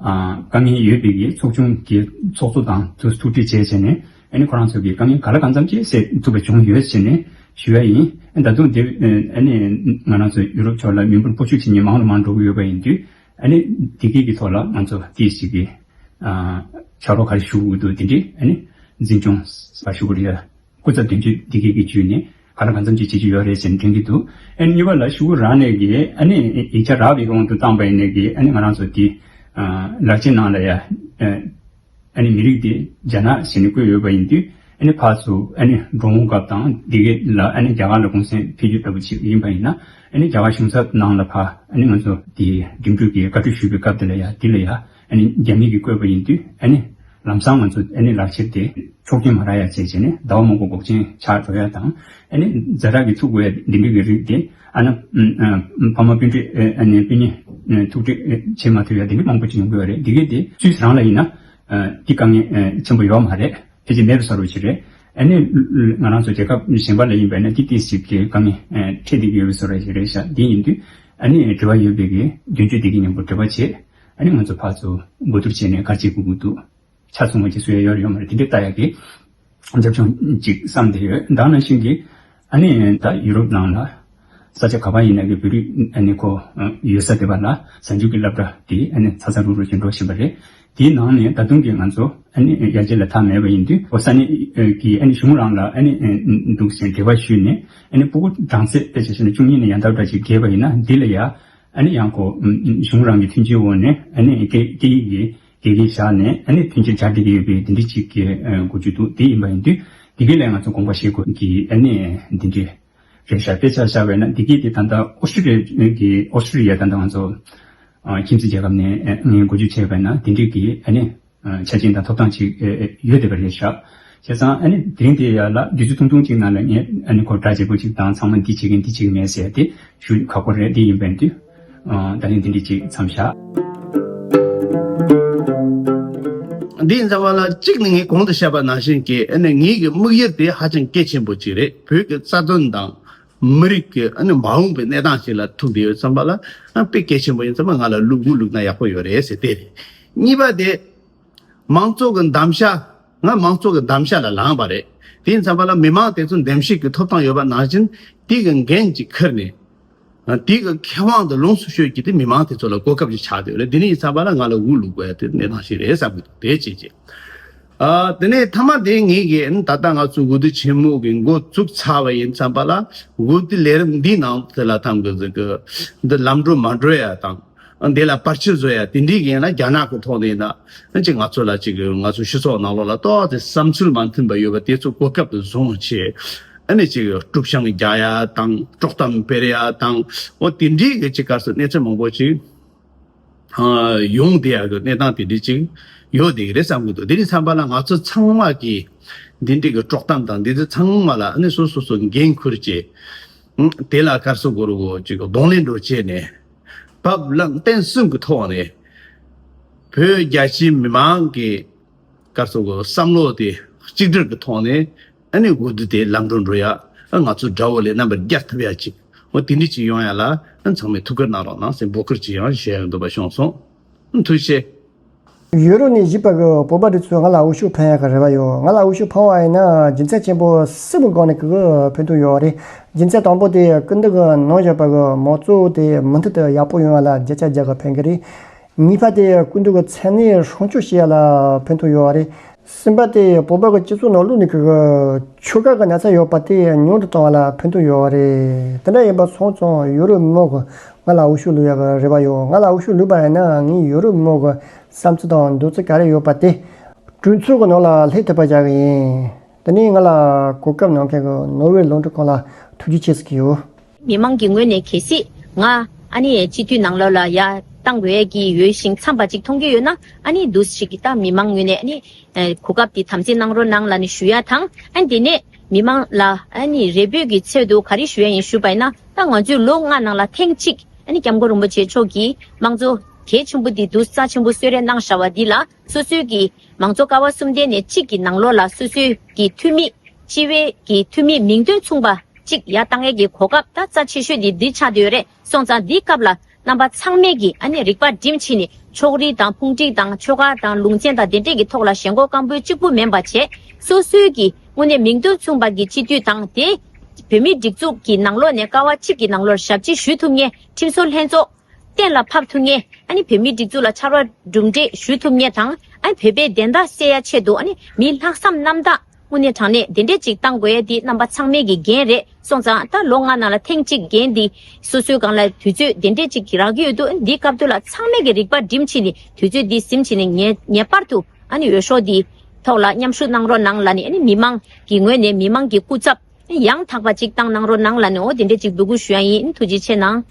ཨ་དཀའ་ངལ་ཡོད་པའི་གི་ཚོགས་ཆུང་གི་ཚོགས་གཙོ་དང་དུ་ཐུག་འཕྲད་བྱས་བྱས་ནས་ ཨ་ནི་ཁོ་རང་ཚོ་གིས་དཀའ་ངལ་ག་ལ་གང་འཚམ་ཅིག་སེལ་ཐུབ་པ་བྱུང་ཡོད་ཟེར་ནས་ཞུ་ཡ་ཡིན། ད་དུང་དེ་ཨ་ནི་ང་རང་ཚོ་ཡུ་རོབ་ཕྱོགས་ལ་མི་འབོར་སྤོ་བཤུད་བྱེད་མཁན་མང་རུ་མང་འགྲོ་གི་ཡོད་པ་ཡིན་དུས། ཨ་ནི་དེ་གའི་གི་ཐོག་ལ་ང་ཚོ་ཏིས་ཞིག་གི་ཕྱག་རོགས་ག་རེ་ཞུ་དགོས་འདུག་དེ་འདྲའི་ཨ་ནི་འཛིན་སྐྱོང་ཞུ་དགོས་རེད། སྐུ་ཚབ་དོན་གཅོད་དེ་གའི་གི་བརྒྱུད་ནས་ག་ལ་གང་འཚམ་ཅིག་བྱེད་ཀྱི་ཡོད་རེད་ཟེར་ནས་དྲན་གྱི་འདུག་ཨ་ནི་གཉིས་པ་ལ་ཤོག་གུ་རག་ནས་གི་ཨ་ནི་ཡིག་ཆ་རག་པའི་དབང་དུ་བཏང་པ་ཡིན་ནས་གི་ཨ་ནི་ང་རང་ཚོ་དེ་ལག་ཁྱེར་ནང་ལ་ཡ་ཨ་ནི་མི་རིགས་དེ་རྒྱ་ནག་ཟེར་ནས་བཀོད་ཡོད་པ་ཡིན་དུས། ཨ་ནི་ཕར་ཚུར་ཨ་ནི་འགྲོ་འོང་སྐབས་དང་དེ་གའི་ལ་ཨ་ནི་རྒྱ་གར་ལ་གུང་སེང་ཕེབས་རྒྱུ་ལྟ་བུ་ཅིག་ཡིན་པ་ཡིན་ན། ཨ་ནི་རྒྱ་གར་གཞུང་ཚབ་ནང་ལ་ཕར་ཨ་ནི་ང་ཚོ་དེ་འགྲིམ་འགྲུལ་གྱི་བཀའ་འཁྲོལ་ཞུ་བའི་སྐབས་དེ་ལ་ཡ་ཨ་ནི་རྒྱ་མི་གིས་བཀོད་པ་ཡིན་དུས། ཨ་ནི་ལམ་སང་ང་ཚོ་ཨ་ནི་ལག་ཁྱེར་དེ་ཆོག་མཆན་མ་རག་ཡ་བྱས་བྱས་ནས་ཟླ་བ་མང་པོ་འགོག་རྐྱེན་ཆགས་འགྲོ་ཡ་དང་། ཨ་ནི་ཛ་དྲག་གི་ཐུག་དགོས་ཡ་འདི་འདྲ་གི་རིགས་དེ། ཨ་ནི་ཕ་མ་སྤུན་མཆེད་ཨ་ནི་སྤུན་ཉེ་ཐུག་འཕྲད་བྱེད་མ་ཐུབ་ཡ་འདི་འདྲ་མང་པོ་ཅིག་ཡོང་གི་ཡོད་རེད། འདི་གས་དེ་སུད་སི་རང་ལ་ཡིན་ན་འདི་དཀའ་ངལ་ཆེན་པོ་ཡོད་མ་རེད། ཕལ་ཆེར་མེད་པའི་བཟོ་འདྲ་ཅིག་རེད། ཨ་ནི་ང་རང་ཚོ་རྒྱལ་ཁབ་གཞན་པ་ལ་ཡིན་པ་ན་ཏིག་ཏིག་ཞིག་གི་དཀའ་ངལ་འཕྲད་བསྡད་ཀྱི་ཡོད་པའི་བཟོ་འདྲ་ཞིག་རེད་ཤག་འདི་ཡིན་དུས་ཨ་ནི་འབྲེལ་བ་ཡོད་པའི་གི་དོན་གཅོད་དེ་གི་མཉམ་པོ་འབྲེལ་བ་བྱེད། ཨ་ནི་ང་ཚོ་ཕར་ཚུར་གོ་བསྡུར་བྱས་ནས་ག་རེ་བྱེད་དགོས་ཀྱི་འདུག་ཆ་ཚང་བ་ཅིག་བཟོ་ཡ་ཡོད་རེད་ཡོད་མ་རེད་དེ་འདྲ་ལྟ་ཡ་གི་རྒྱབ་ལྗོངས་ཅིག་བསམ་བསྡད་ཡོད། ད་ནང་བཞིན་གྱི་ཨ་ནི་ད་ཡུ་རོབ་ནང་ལ་ས་ཆ་ག་པར་ཡིན་ན་གི་བོད་རིགས་ཨ་ནི་ཁོ་ཡོད་ས་དེ་བ་ལ་གཟའ་མཇུག་གི་སློབ་གྲྭ་དེ་ཨ་ནི་ཚ་ཚ་རུག་རུག་ཅིག་འགྲོ་བཞིན་པ་རེད། དེའི་ནང་ནས་ད་དུང་གི་ང་ཚོ་ཨ་ནི་ཡར་རྒྱས་ལ་ཐག་མེད་པ་ཡིན་དུས་ཨོ་ས་གནས་ཀྱི་ཨ་ནི་གཞུང་རང་ལ་ཨ་ནི་འདུག་ཟེར་འབྲེལ་བ་ཞུས་ནས་ཨ་ནི་ཕྲུ་གུ་གྲངས་ཚད་དཔེ་ཆ་བཞག་ན་བཅུ་གཉིས་ནས་ཡང་དག་འདྲ་ཅིག་བརྒལ་བ་ཡིན་ན་འདི་ལ་ཡ་ཨ་ནི་ཡང་ཁོ་གཞུང་རང་གི་མཐུན་རྐྱེན་འོག་ནས་ཨ་ནི་སྐད་སྐད་ཡིག་གི་དགེ་རྒན་བཞག་ནས་ཨ་ནི་མཐུན་རྐྱེན་སྦྱར་བསྡད་ཀྱི་ཡོད་པའི་འདི་འདྲ་ཅིག་གི་འགོ་བརྗོད་འདུག་དེ་ཡིན་པ་ཡིན་དུས་དེ་གའི་ལས་ང་ཚོ་དགོངས་པ་བཞེས་དགོས་ཀྱི་ཨ་ནི་འདི་འདྲ་རེད་ཤག་དཔེ་ཆ་བཞག་པ་ཡིན་ན་འདི་གའི་དེ་ད་ལྟ་ཨོ་སི་ཀྲི་ལི་ཡ་གི་ཨོ་སི་ཀྲི་ལི་ཡ་ད་ལྟ་ང་ཚོ་ཁྱིམ་མཚེས་རྒྱལ་ཁབ་ནས་ངས་འགོ་བརྗོད་བྱས་པ་ཡིན་ན་འདི་འདྲ་གི་ཨ་ནི་ཆ་རྐྱེན་དང་ཐོབ་ཐང་ཅིག་ཡོད་བསྡད་པ་རེད་ཤག་བྱས་ཙང་ཨ་ནི་དེ་རིང་དེ་ཡ་ལ་དུས་ཚོད་ཐུང་ཐུང་ཅིག་ནང་ལ་ངས་ཨ་ནི་ཁོ་སྒྲ་འཇེབས་པོ་ཅིག་དང་ཚང་མ་འདི་བྱེད་མཁན་འདི་བྱེད་མཁན་མེད་ཟེར་ཏེ་ཞུ་ཁག་པོ་རེད། དེ་ཡིན་པ་ཡིན་དུས་ད་རིང་འདི་འདྲ་ཅིག་མཚམས་བཞག་འདི་ཡིན་ཙང་བ་ལ་གཅིག་ནི་ངས་གོང་དུ་བཤད་པ་ནང་བཞིན་གྱི་ཨ་ནི་ངེད་ཀྱི་དམིགས་ཡུལ་དེ་ཧ་ཅང་གལ་ཆེན་པོ་ཅིག་རེད། བོད་ཀྱི་རྩ་དོན་དང་མི་རིགས་ཀྱི་ཨ་ནི་མ་འོངས་པའི་གནས་སྟངས་ཤིག་ལ་ཐུག་བསྡད་ཡོད་ཙང་བ་ལ་ཨ་དཔེ་གལ་ཆེན་པོ་ཡིན་ཙང་བ་ང་ལ་བླུག་དགོས་བླུག་ན་ཡག་པོ་ཡོད་རེད་ཟེར་དེ་རེད། གཉིས་པ་དེ། མང་གཙོ་གི་གདམ་ག་ང་མང་གཙོ་གི་གདམ་ག་ལ་ལངས་པ་རེད། དེ་ཡིན་ཙང་བ་ལ་མི་མང་དེ་ཚོ་འདེམས་ཤེས་ཀྱི་ཐོབ་ཐང་ཡོད་པ་ནང་བཞིན་དེ་གི་འགན་ཅིག་འཁུར་ནས། དེ་གི་ཁེ་དབང་དེ་ལོངས་སུ་སྤྱོད་རྒྱུ་དེ་མི་མང་དེ་ཚོ་ལ་གོ་སྐབས་ཅིག་ཆགས་བསྡད་ཡོད་རེད། དེ་ནི་ཡིན་ཙང་བ་ལ་ང་ལ་འུ་བླུག་དགོས་ཡ་དེ་གནས་སྟངས་ཤིག་རེད་བསམ་གི་འདུག་དེ་བྱས་རྗེས། ཨ་དེ་ནས་མཐའ་མ་དེ་ངེད་ཀྱིས་ད་ལྟ་ང་ཚོ་འོས་བསྡུ་ཆེན་མོ་གི་འགོ་བཙུགས་ཚར་བ་ཡིན་ཙང་བ་ལ་འོས་བསྡུ་ལས་རིམ་འདིའི་ནང་དེ་ལ་ཐམ་གི་ཟིག་གི་འདི་ལམ་འགྲོ་མ་འགྲོ་ཡ་དང་། འདི་ལ་བར་ཆད་བཟོ་ཡ་དེ་འདྲའི་གི་ཡིན་ན་རྒྱ་ནག་གི་ཐོག་ནས་ཡིན་ན་ཅིག་ང་ཚོ་ལ་ཅིག་ང་ཚོ་སྤྱི་ཚོགས་ནང་ལོགས་ལ་ཏོག་ཙམ་བསམ་ཚུལ་མ་མཐུན་པ་ཡོད་པ་དེ་ཚོ་གོ་སྐབས་དུ་བཟུང་བྱས་ཨ་ནི་ཅིག་དཀྲུག་ཤིང་རྒྱག་ཡ་དང་དཀྲོག་གཏམ་སྤེལ་ཡ་དང་འོ་དེ་འདྲའི་གི་ཅིག་ག་རེ་ཟེར་གནས་ཚུལ་མང་པོ་ཅིག་ཡོང་བསྡད་ཡ་གི་གནས་སྟངས་དེ་འདྲའི་ཅིག་ཡོད་བསྡད་ཀྱི་རེད་བསམ་གི་འདུག་དེ་འདྲའི་བསམ་པ་ལ་ང་ཚོ་ཚང་མ་གི་འདི་འདྲའི་གི་དཀྲོག་གཏམ་དང་འདི་ཚོ་ཚང་མ་ལ་ཨ་ནི་སོ་སོ་སོ་འགན་འཁུར་བྱས་དེ་ལ་ག་རེ་ཟེར་དགོས་རེད་གོ་ཅིག་གདོང་ལེན་འགྲོ་བྱས་ནས། བབ་བརླིང་བརྟན་གསུམ་གྱི་ཐོག་ནས་བོད་རྒྱ་ཆེའི་མི་མང་གི་སྐབས་སུ་བསམ་བློ་དེ་གཅིག་སྒྲིལ་གྱི་ཐོག་ནས་ཨ་ནི་འོས་བསྡུ་དེ་ལམ་འགྲོ་འགྲོ་ཡ་ང་ཚོ་དགྲ་བོ་ལས་རྣམ་པར་རྒྱལ་ཐུབ་ཡ་ཅིག་འོ་དེ་འདྲ་ཅིག་ཡོང་ཡ་ལ་ཚང་མས་ཐུགས་ཁུར་གནང་རོགས་གནང་ཟེར་འབོད་སྐུལ་ཅིག་ཡང་ཞུ་ཡ་འདོད་པ་བྱུང་སོང་། ཐུགས་རྗེ་ཆེ། ཡུ་རོབ་ནས་བཞུགས་པ་གི་བོད་པ་རིགས་ཚོས་ང་ལ་འོས་ཤོག་འཕེན་ཡག་གི་རེ་བ་ཡོད། ང་ལ་འོས་ཤོག་འཕེན་པ་ཡིན་ན་རྒྱུ་མཚན་ཆེན་པོ་གསུམ་གྱི་སྒང་ནས་ཀྱི་འཕེན་ཐུབ་ཡོད་རེད། རྒྱུ་མཚན་དང་པོ་དེ་སྐུ་མདུན་གྱིས་གནང་བཞག་པ་གི་མང་གཙོ་དེ་མུ་མཐུད་དུ་ཡག་པོ་ཡོང་བ་ལ་བརྒྱ་ཆ་བརྒྱ་གི་འཕེན་གི་རེད། གཉིས་པ་དེ་སྐུ་མདུན་གྱི་མཚན་གནས་སྲུང་སྐྱོབ་བྱེད་ཡ་ལ་འཕེན་ཐུབ་ཡོད་རེད། གསུམ་པ་དེ་བོད་པ་གི་སྤྱི་ཚོགས་ནང་བླུགས་ནས་ཀྱི་ཆོལ་ཁ་གི་ན་ཚ་ཡོད་པ་དེ་ཉུང་དུ་གཏོང་བ་ལ་འཕེན་ཐུབ་ཡོད་རེད། དེ་འདྲ་ཡིན་པ་སོང་ཙང་ཡུ་རོབ་མི་མང་གིས་ང་ལ་འོས་ཤོག་བླུག་ཡག་གི་རེ་བ་ཡོད། ང་ལ་འོས་ཤོག་བླུགས་པ་ཡིན་ན་ངས་ཡུ་རོབ་མི་མང་གི་བསམ་ཚུལ་དང་འདོད་ཚུལ་ག་རེ་ཡོད་པ་དེ་གྲོས་ཚོགས་ཀྱི་ནང་ལ་སླེབས་ཐུབ་པ་བྱ་གི་ཡིན། དེ་ནས་ང་ལ་གོ་སྐབས་གནང་མཁན་གྱི་ནོར་ཝེ་རླུང་འཕྲིན་ཁང་ལ་ཐུགས་རྗེ་ཆེ་ཟེར་གྱི་ཡོད། མི་མང་གི་ངོས་ནས་གལ་སྲིད་ང་ཨ་ནི་སྤྱི་འཐུས་ནང་ལོགས་ལ་ཡར་བཏང་དགོས་ཀྱི་ཡོད་ཤིང་འཚམས་པ་ཅིག་མཐོང་གི་ཡོད་ན་ཨ་ནི་འདུག་ཞིག་གི་ད་མི་མང་ངོས་ནས་ཨ་ནི་གོ་སྐབས་དེ་དམ་འཛིན་གནང་རོགས་གནང་ལབ་ནས་ཞུ་ཡ་དང་ཨ་ནི་དེ་ནས་མི་མང་ལ་ཨ་ནི་རེ་འབོད་ཀྱི་ཚད་དུ་ག་རེ་ཞུ་ཡ་ཡིན་ཞུས་པ་ཡིན་ན་ད་ང་ཚོས་ལོ་ལྔ་ནང་ལ་ཐེངས་གཅིག་ཨ་ནི་སྐྱབས་མགོན་རིན་པོ་ཆེ་མཆོག་གིས་དམངས་གཙོ་གལ་ཆེན་པོ་འདི་འདུག་རྩ་ཆེན་པོ་གསོལ་རས་གནང་བཞག་པ་འདི་ལ་སོ་སོའི་གི་མང་གཙོ་ཀ་བ་གསུམ་ལྡན་ནས་གཅིག་གི་ནང་ལོགས་ལ་སོ་སོའི་གི་འཐུས་མི་སྤྱི་བའི་གི་འཐུས་མི་མིང་དོན་མཚུངས་པ་གཅིག་ཡར་བཏང་ཡས་ཀྱི་གོ་སྐབས་ད་རྩ་ཆེ་ཤོས་འདི་འདི་ཆགས་བསྡད་ཡོད་རེད། སོང་ཙང་འདིའི་སྐབས་ལ་ རྣམ་པ་ཚང་མས་ཀྱིས་ཨ་ནི་རིག་པ་བསྒྲིམས་བྱས་ནས་ཕྱོགས་རིས་དང་ཕུང་འགྲིག་དང་ཆོལ་ཁ་དང་ལུང་ཚན་དང་དེ་འདྲས་ཀྱི་ཐོག་ལ་ཞེན་ཁོག་སྐམ་པོ་གཅིག་པུ་མིན་པ་བྱས། སོ་སོའི་གི་དངོས་གནས་མིང་དོན་མཚུངས་པ་གི་སྤྱི་འཐུས་དང་དེ་བོད་མིའི་སྒྲིག་འཛུགས་ཀྱི་ནང་ལོགས་ནས་ཀ་བ་གཅིག་གི་ནང་ལོགས་ཞབས་ཕྱི་ཞུ་ཐུབ་མཁན་ཁྲིམས་བཟོ་ལྷན་ཚོགས་གཏན་ལ་ཕབ་ཐུབ་མཁན། ཨ་ནི་བོད་མིའི་སྒྲིག་འཛུགས་ལ་ཕྱར་བ་གྲུ་འདེགས་ཞུ་ཐུབ་མཁན་དང་། ཨ་ནི་བོད་པའི་བདེན་མཐའ་གསལ་ཡ་ཆེད་དུ། ཨ་ནི་མིའི་ལྷག་བསམ་རྣམ་དག་དངོས་གནས་དྲང་གནས་དེ་འདྲས་ཅིག་བཏང་དགོས་ཡ་དེ་རྣམ་པ་ཚང་མའི་གི་འགན་རེད་སོང་ཙང་། ད་ལོ་ལྔ་ནང་ལ་ཐེངས་གཅིག་འགན་འདི་སོ་སོའི་སྒང་ལ་དུས་ཚོད་དེ་འདྲས་ཅིག་རག་གི་ཡོད་དུས། ཨ་ནི་འདིའི་སྐབས་དུས་ལ་ཚང་མས་གི་རིག་པ་བསྒྲིམས་བྱས་ནས་དུས་ཚོད་འདི་ཟིན་བྱས་ནས་ངེས་ངེས་པར་དུ་ཨ་ནི་འོས་ཤོག་འདི་ཐོག་ལ་མཉམ་ཞུགས་གནང་རོགས་གནང་ལབ་ནས། ཨ་ནི་མི་མང་གི་ངོས་ནས་མི་མང་གི་སྐུ་ཚབ་ཡང་དག་པ་ཅིག་བཏང་གནང་རོགས་གནང་ལབ་ནས། འོ་དེ་འདྲས་ཅིག་འབོད་སྐུལ་ཞུ་ཡ་ཡིན། ཐུགས་རྗེ་ཆེ་གནང་།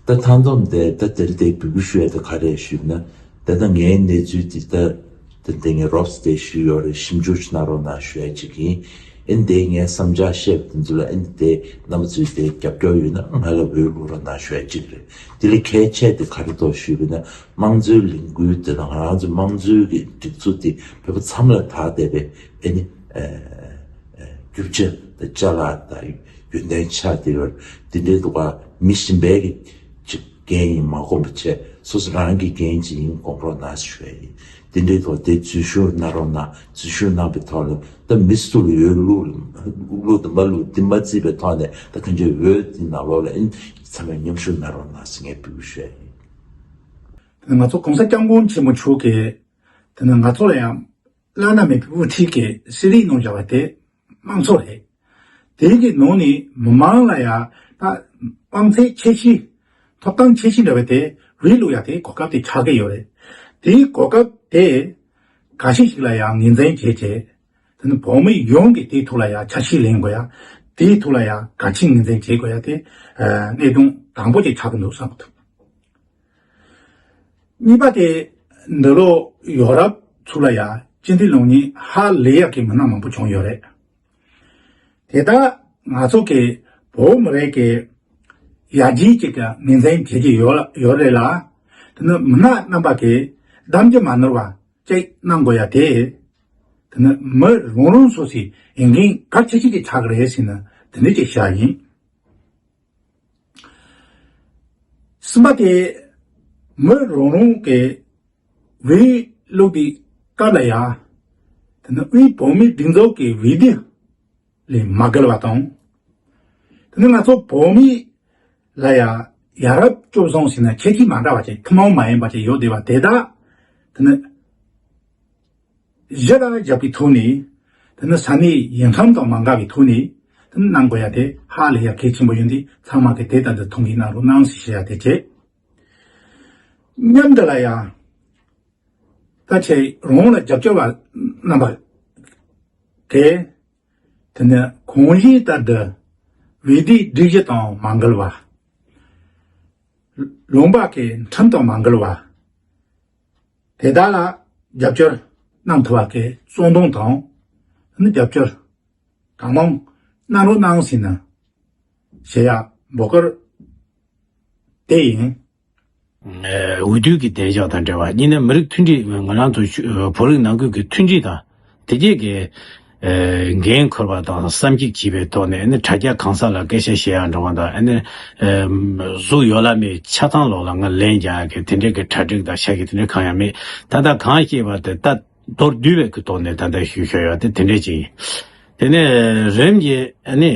ད་མཐའ་སྡོམ་དེ་ད་དེ་རིང་དེ་འབོད་སྐུལ་ཞུ་ཡ་དེ་ག་རེ་ཞུས་ན། ད་ལྟ་ངའི་གནས་ཚུལ་དེ་ད་དེ་འདི་ངས་རོབ་ཙམ་དེ་ཞུས་ཡོད་རེད། ཞིབ་འཇུག་ཅིག་གནང་རོགས་གནང་ཞུ་ཡ་ཅིག་ཡིན། ཨ་ནི་དེ་ངའི་བསམ་འཆར་བཤད་པ་དེ་ཚོ་ལ། ཨ་ནི་དེ་རྣམ་པ་ཚོས་དེ་རྒྱབ་སྐྱོར་ཡོད་ན་ང་ལ་འོས་བླུག་རོགས་གནང་ཞུ་ཡ་ཅིག་རེད། དེ་ལས་གལ་ཆེ་དེ་ག་རེ་འདུག་ཞུས་པ་ན། དམངས་གཙོའི་ལས་འགུལ་དེ་དང་ང་རང་ཚོའི་དམངས་གཙོའི་གི་སྒྲིག་འཛུགས་དེ་བོད་པ་ཚང་མ་ལ་དག་བསྡད་པའི་ཨ་ནི་ཨ་ཨ་རྒྱུ་ཆ་དང་ཅ་ལག་དང་ཡོན་ཏན་ཆགས་བསྡད་ཡོད། དེ་འདྲའི་འདུག་ག་མི་གཞན་པའི་གི་ཅིག་འགན་ཡིན་མ་དགོངས་པ་བྱས། སོ་སོ་རང་གི་འགན་ཅིག་ཡིན་དགོངས་རོགས་གནང་ཞུ་ཡ་ཡིན། དེ་འདྲའི་ཐོག་དེ་འཛུལ་ཞུགས་གནང་རོགས་གནང་། འཛུལ་ཞུགས་གནང་པའི་ཐོག་ལ་ད་མི་སུ་ལ་འོས་བླུགས་བླུགས་དང་མ་བླུགས་དེ་མ་བརྩིས་པའི་ཐོག་ནས། ད་གང་ཅི་འོས་དེ་ནང་ལོགས་ལ་ཨ་ནི་ཚང་མས་མཉམ་ཞུགས་གནང་རོགས་གནང་ཟེར་ངས་འབོད་སྐུལ་ཞུ་ཡ་ཡིན། དེ་ནས་ང་ཚོ་༸གོང་ས་༸སྐྱབས་མགོན་ཆེན་པོ་མཆོག་གིས་དེ་ནས་ང་ཚོ་ལ་ཡང་བླ་ན་མེད་པའི་དབུ་ཁྲིད་ཀྱི་སྲིད་རིགས་གནང་བཞག་པ་དེ་དམངས་གཙོ་རེད། དེའི་གི་ནང་ནས་མི་མང་ལ་ཡང་ད་དབང་ཚད་ཆེ་ཤོས། ཐོབ་ཐང་ཆེ་ཤོས་འདྲ་བ་དེ་འོས་བླུག་ཡ་དེ་གོ་སྐབས་དེ་ཆགས་ཀྱི་ཡོད་རེད། དེའི་གོ་སྐབས་དེ་ག་ཤེད་ཞིག་ལ་ཡང་ངོས་འཛིན་བྱས་བྱས། དེ་ནི་བོད་མི་ཡོངས་ཀྱིས་དེའི་ཐོག་ལ་ཡང་འཆར་གཞི་ལེན་དགོས་ཡ། དེའི་ཐོག་ལ་ཡང་གལ་ཆེན་ངོས་འཛིན་བྱེད་དགོས་ཡ་དེ་ཨ་གནད་དོན་དང་པོ་དེ་ཆགས་ཀྱི་འདུག་བསམ་གྱི་འདུག་གཉིས་པ་དེ། འདི་ལོ་ཡོ་རོབ་ཚུར་ལ་ཡ་སྤྱི་འཐུས་སློབ་གཉེར་ཧ་ལས་ཡག་གི་མི་སྣ་མང་པོ་བྱུང་ཡོད་རེད། དེ་དག་ང་ཚོ་གི་བོད་མི་རིགས་ཀྱི་ཡར་རྒྱས་ཀྱི་ངོས་འཛིན་བྱེད་ཀྱི་ཡོད་ཡོད་རེད་ལ། དེ་ནི་མི་སྣ་རྣམ་པ་གི་གདམ་གྱི་མ་ནོར་བ་ཅིག་གནང་དགོས་ཡ་དེ། དེ་ནི་མི་རང་རང་སོ་སོའི་འོས་འགན་གལ་ཆེ་ཤོས་ཀྱི་ཆགས་ཀྱི་རེད་ཟེར་ན་དེ་འདྲ་ཅིག་བཤད་ཡིན། གསུམ་པ་དེ། མི་རང་རང་གི་འོས་བླུག་པའི་སྐབས་ལ་ཡ། དེ་ནི་དབུས་བོད་མིའི་སྒྲིག་འཛུགས་ཀྱི་འོས་བསྡུ་ལས་མ་འགལ་བ་དང་། དེ་ནི་ང་ཚོ་བོད་མི་ལ་ཡ་ཡ་རབས་སྤྱོད་བཟང་ཟེར་ན་ཁྱད་ཆོས་མ་འདྲ་བ་ཅིག་ཐུན་མོང་མ་ཡིན་པ་ཅིག་ཡོད་བསྡད་པ་དེ་དག་དེ་ནི། གཞི་ལ་བཞག་པའི་ཐོག་ནས། དེ་ནི་ས་གནས་ཡུལ་ཁྲིམས་དང་མ་འགལ་བའི་ཐོག་ནས་དེ་ནི་གནང་དགོས་ཡ་དེ་ཧ་ལས་ཡ་གལ་ཆེན་པོ་ཡིན་དུས་ཚང་མ་གིས་དེ་ལྟར་དུ་མཐོང་གི་གནང་རོགས་གནང་ཞེས་བཤད་ཡ་དེ་བྱས། མཉམ་དུ་ལ་ཡ། ད་ཆེ་རང་ལ་རྒྱབ་སྐྱོར་བ་རྣམ་པ་གིས། དེ་ནི་གོང་བཞིན་ལྟར་དུ་འོས་བསྡུའི་སྒྲིག་གཞི་དང་མ་འགལ་བ། ལུང་པ་གི་ཁྲིམས་དང་མ་འགལ་བ། དེ་དག་ལ་རྒྱབ་སྐྱོར་གནང་ཐུབ་པ་གི་གསོལ་འདེབས་དང་། ནི་རྒྱབ་སྐྱོར་གང་མང་གནང་རོགས་གནང་ཟེར་ནས་ཞུ་ཡ་འབོད་སྐུལ་དེ་ཡིན། འོས་བསྡུ་གི་བདེ་འཇགས་དང་འབྲེལ་བ། གཉིས་ནས་མི་རིགས་མཐུན་སྒྲིལ། ང་རང་ཚོ་བོད་རིགས་ནང་ཁུལ་གྱི་མཐུན་སྒྲིལ་དང་དེ་རྗེས་ཀྱི་འགན་འཁུར་བ་དང་བསམ་གཞིག་བྱས་པའི་ཐོག་ནས་ནི་དྲ་རྒྱ་གང་ས་ལ་སྐད་ཆ་བཤད་ཡ་འགྲོ་བ་དང་། ཨ་ནི་གཟུགས་ཡོད་ལ་མེད་ཆ་ཚང་ལོག་ལ་ང་ལན་རྒྱག་ཡ་གི་དེ་འདྲའི་གི་གྲ་སྒྲིག་དང་ཤག་གི་དེ་འདྲའི་གང་ཡང་མེད། ད་ལྟ་གང་བཤད་པ་དེ་ད་མདོར་བསྡུས་པའི་གི་ཐོག་ནས་ད་ལྟ་ཞུ་ཤོག་ཡ་དེ་དེ་འདྲ་ཅིག་ཡིན། དེ་ནས་རིམ་གྱིས་ཨ་ནི་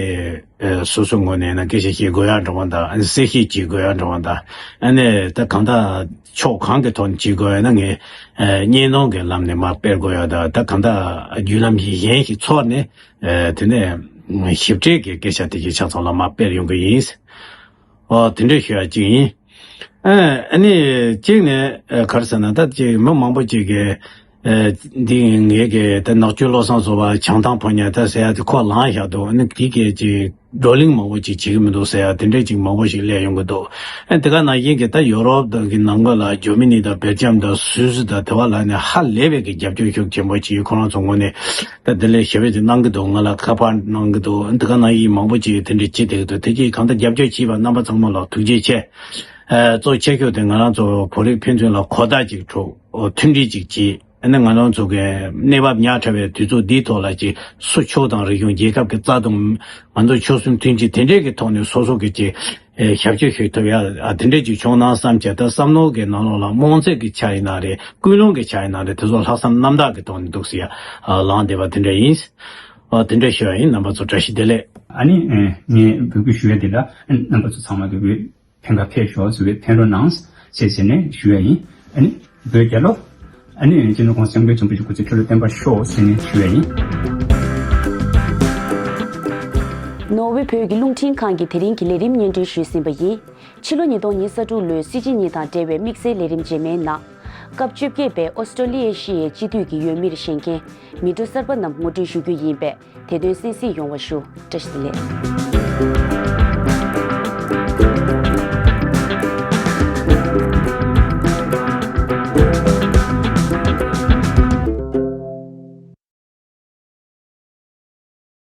སོ་སོ་ངོས་ནས་ན་སྐད་ཆ་བཤད་དགོས་ཡ་འགྲོ་བ་དང་། ཨ་ནི་གསལ་བཤད་བྱེད་དགོས་ཡ་འགྲོ་བ་དང་། ཨ་ནི་ད་གང་ལྟར་ཕྱོགས་གང་གི་ཐོག་ནས་བྱེད་དགོས་ཡ་ན་ངས་བརྙན་ཐུང་གི་ལམ་ནས་མར་སྤེལ་དགོས་ཡ་དང་། ད་གང་ལྟར་བརྒྱུད་ལམ་གཞན་ཞིག་འཚོལ་ནས་དེ་ནས་ཞིབ་ཕྲའི་གི་སྐད་ཆ་དེ་གི་ཆ་ཚང་ལ་མར་སྤེལ་ཡོང་གི་ཡིན། ཨོ་དེ་འདྲ་ཞུ་ཡ་གཅིག་ཡིན། ཨ་ནི་གཅིག་ནས་ག་རེ་ཟེར་ན། ད་ཅིག་མི་མང་པོ་ཅིག་གིས་འདི་ངེད་ཀྱི་ད་ནག་ཆུ་བློ་བཟང་བཟོ་བ་བྱང་ཐང་ཕོ་ཉ་ད་ཟེར་ཡ་དེ་ཁོ་ལངས་བཞག་འདུག་ཨ་ནི་དེ་གས་ཅིག་བགྲོ་གླེང་མང་པོ་ཅིག་བྱེད་ཀྱི་མི་འདུག་ཟེར་ཡ་དེ་འདྲས་ཅིག་མང་པོ་ཞིག་སླེབས་ཡོང་གི་འདུག་ཨ་དེ་ག་ནང་བཞིན་གྱི་ད་ཡོ་རོབ་དང་གི་ནང་ཁུལ་ལ་འཇར་མ་ནི་དང་སྦེལ་ཇམ་དང་སུད་སི་དང་དེ་བ་ལ་ནས་ཧ་ལས་པའི་གི་རྒྱབ་སྐྱོར་ཤུགས་ཆེན་པོ་ཅིག་ཁོ་རང་ཚོ་ངོས་ནས་ད་དེ་ལས་ཞབས་ཕྱི་གནང་གི་འདུག་ང་ལ་ཁ་པར་གནང་གི་འདུག་ཨ་དེ་ག་ནང་བཞིན་མང་པོ་ཅིག་དེ་འདྲས་བྱེད་བསྡད་ཀྱི་འདུག་དེ་གས་གང་ལྟར་རྒྱབ་སྐྱོར་བྱས་པ་རྣམ་པ་ཚང་མ་ལ་ཐུགས་རྗེ་ཆེ། ཨ་གཙོ་ཆེ་ཤོས་དེ་ང་རང་ཚོ་བོད་རིགས་ཕན་ཚུན་ལ་གོ་བརྡ་ཅིག་འཕྲོད། མཐུན་སྒྲིལ་ཅིག་བྱེད། ཨ་ནི་ང་རང་ཚོ་གི་གནས་བབ་ཉག་ཕྲ་བའི་དུས་ཚོད་འདིའི་ཐོག་ལ་ཅིག་སུ་ཕྱོགས་དང་རིག་གཞུང་རྒྱལ་ཁབ་ཀྱི་རྩ་དང་ང་ཚོ་ཆོལ་གསུམ་མཐུན་གྱི་དེ་འདྲའི་གི་ཐོག་ནས་སོ་སོ་གི་ཅིག་ཨེ་ཞབས་ཕྱི་ཞུ་ཐུབ་ཡ་ཨ་དེ་འདྲའི་ཅིག་བྱུང་ན་བསམ་བྱས། ད་བསམ་བློ་གི་ནང་ལོགས་ལ་རྨོངས་ཚོད་ཀྱི་ཆ་ཡིན་ན་རེད། ཀུན་སློང་གི་ཆ་ཡིན་ན་རེད། དེ་ཚོ་ལྷག་བསམ་རྣམ་དག་གི་ཐོག་ནས་འདུག་ཟེར་ཡ་ཨ་ལངས་བསྡད་པ་དེ་འདྲ་ཡིན། ཨ་དེ་འདྲ་ཞུ་ཡ་ཡིན། རྣམ་པ་ཚོ་བཀྲ་ཤིས་བདེ་ལེགས། ཨ་ནི་ཨེ་ངས་འབོད་སྐུལ་ཞུ་ཡ་དེ་ལ་ཨ་རྣམ་པ་ཚོ་ཚང་མ་གི་བོད་ཕན་ཁ་ཕེབས་ཤོག་ཟེར་བའི་ཕན་རོགས་གནང་ཞེས་ཟེར་ནས་ཞུ་ཡ་ཡིན། ཨ་ནི་བོད་རྒྱལ་ལོ། ཨ་ནི་སྤྱི་ནོར་༸གོང་ས་༸སྐྱབས་མགོན་ཆེན་པོ་མཆོག་སྐུ་ཚེ་ཁྲི་ལོ་བརྟན་པར་ཤོག་ཟེར་ནས་ཞུ་ཡ་ཡིན། ནོར་ཝེ་བོད་ཀྱི་རླུང་འཕྲིན་ཁང་གི་དེ་རིང་གི་ལས་རིམ་སྙན་སྒྲོན་ཞུས་ཟིན་པ་ཡིན། ཕྱི་ལོ་ཉིས་སྟོང་ཉི་ཤུ་རྩ་དྲུག་ལོའི་སྲིད་སྤྱི་གཉིས་དང་འབྲེལ་བའི་དམིགས་བསལ་ལས་རིམ་རྗེས་མའི་ནང་། སྐབས་བཅོ་བརྒྱད་པའི་ཨོ་སི་ཀྲོ་ལི་ཡའི་ཨེ་ཤི་ཡའི་སྤྱི་འཐུས་ཀྱི་འོས་མིར་བཞེངས་མཁན་མི་འགྲོ་གསར་པ་རྣམས་ངོ་སྤྲོད་ཞུ་རྒྱུ་ཡིན་པས། དེ་དོན་གསན་གཟིགས་ཡོང་བ་ཞུ། བཀྲ་ཤིས་བདེ་ལེགས།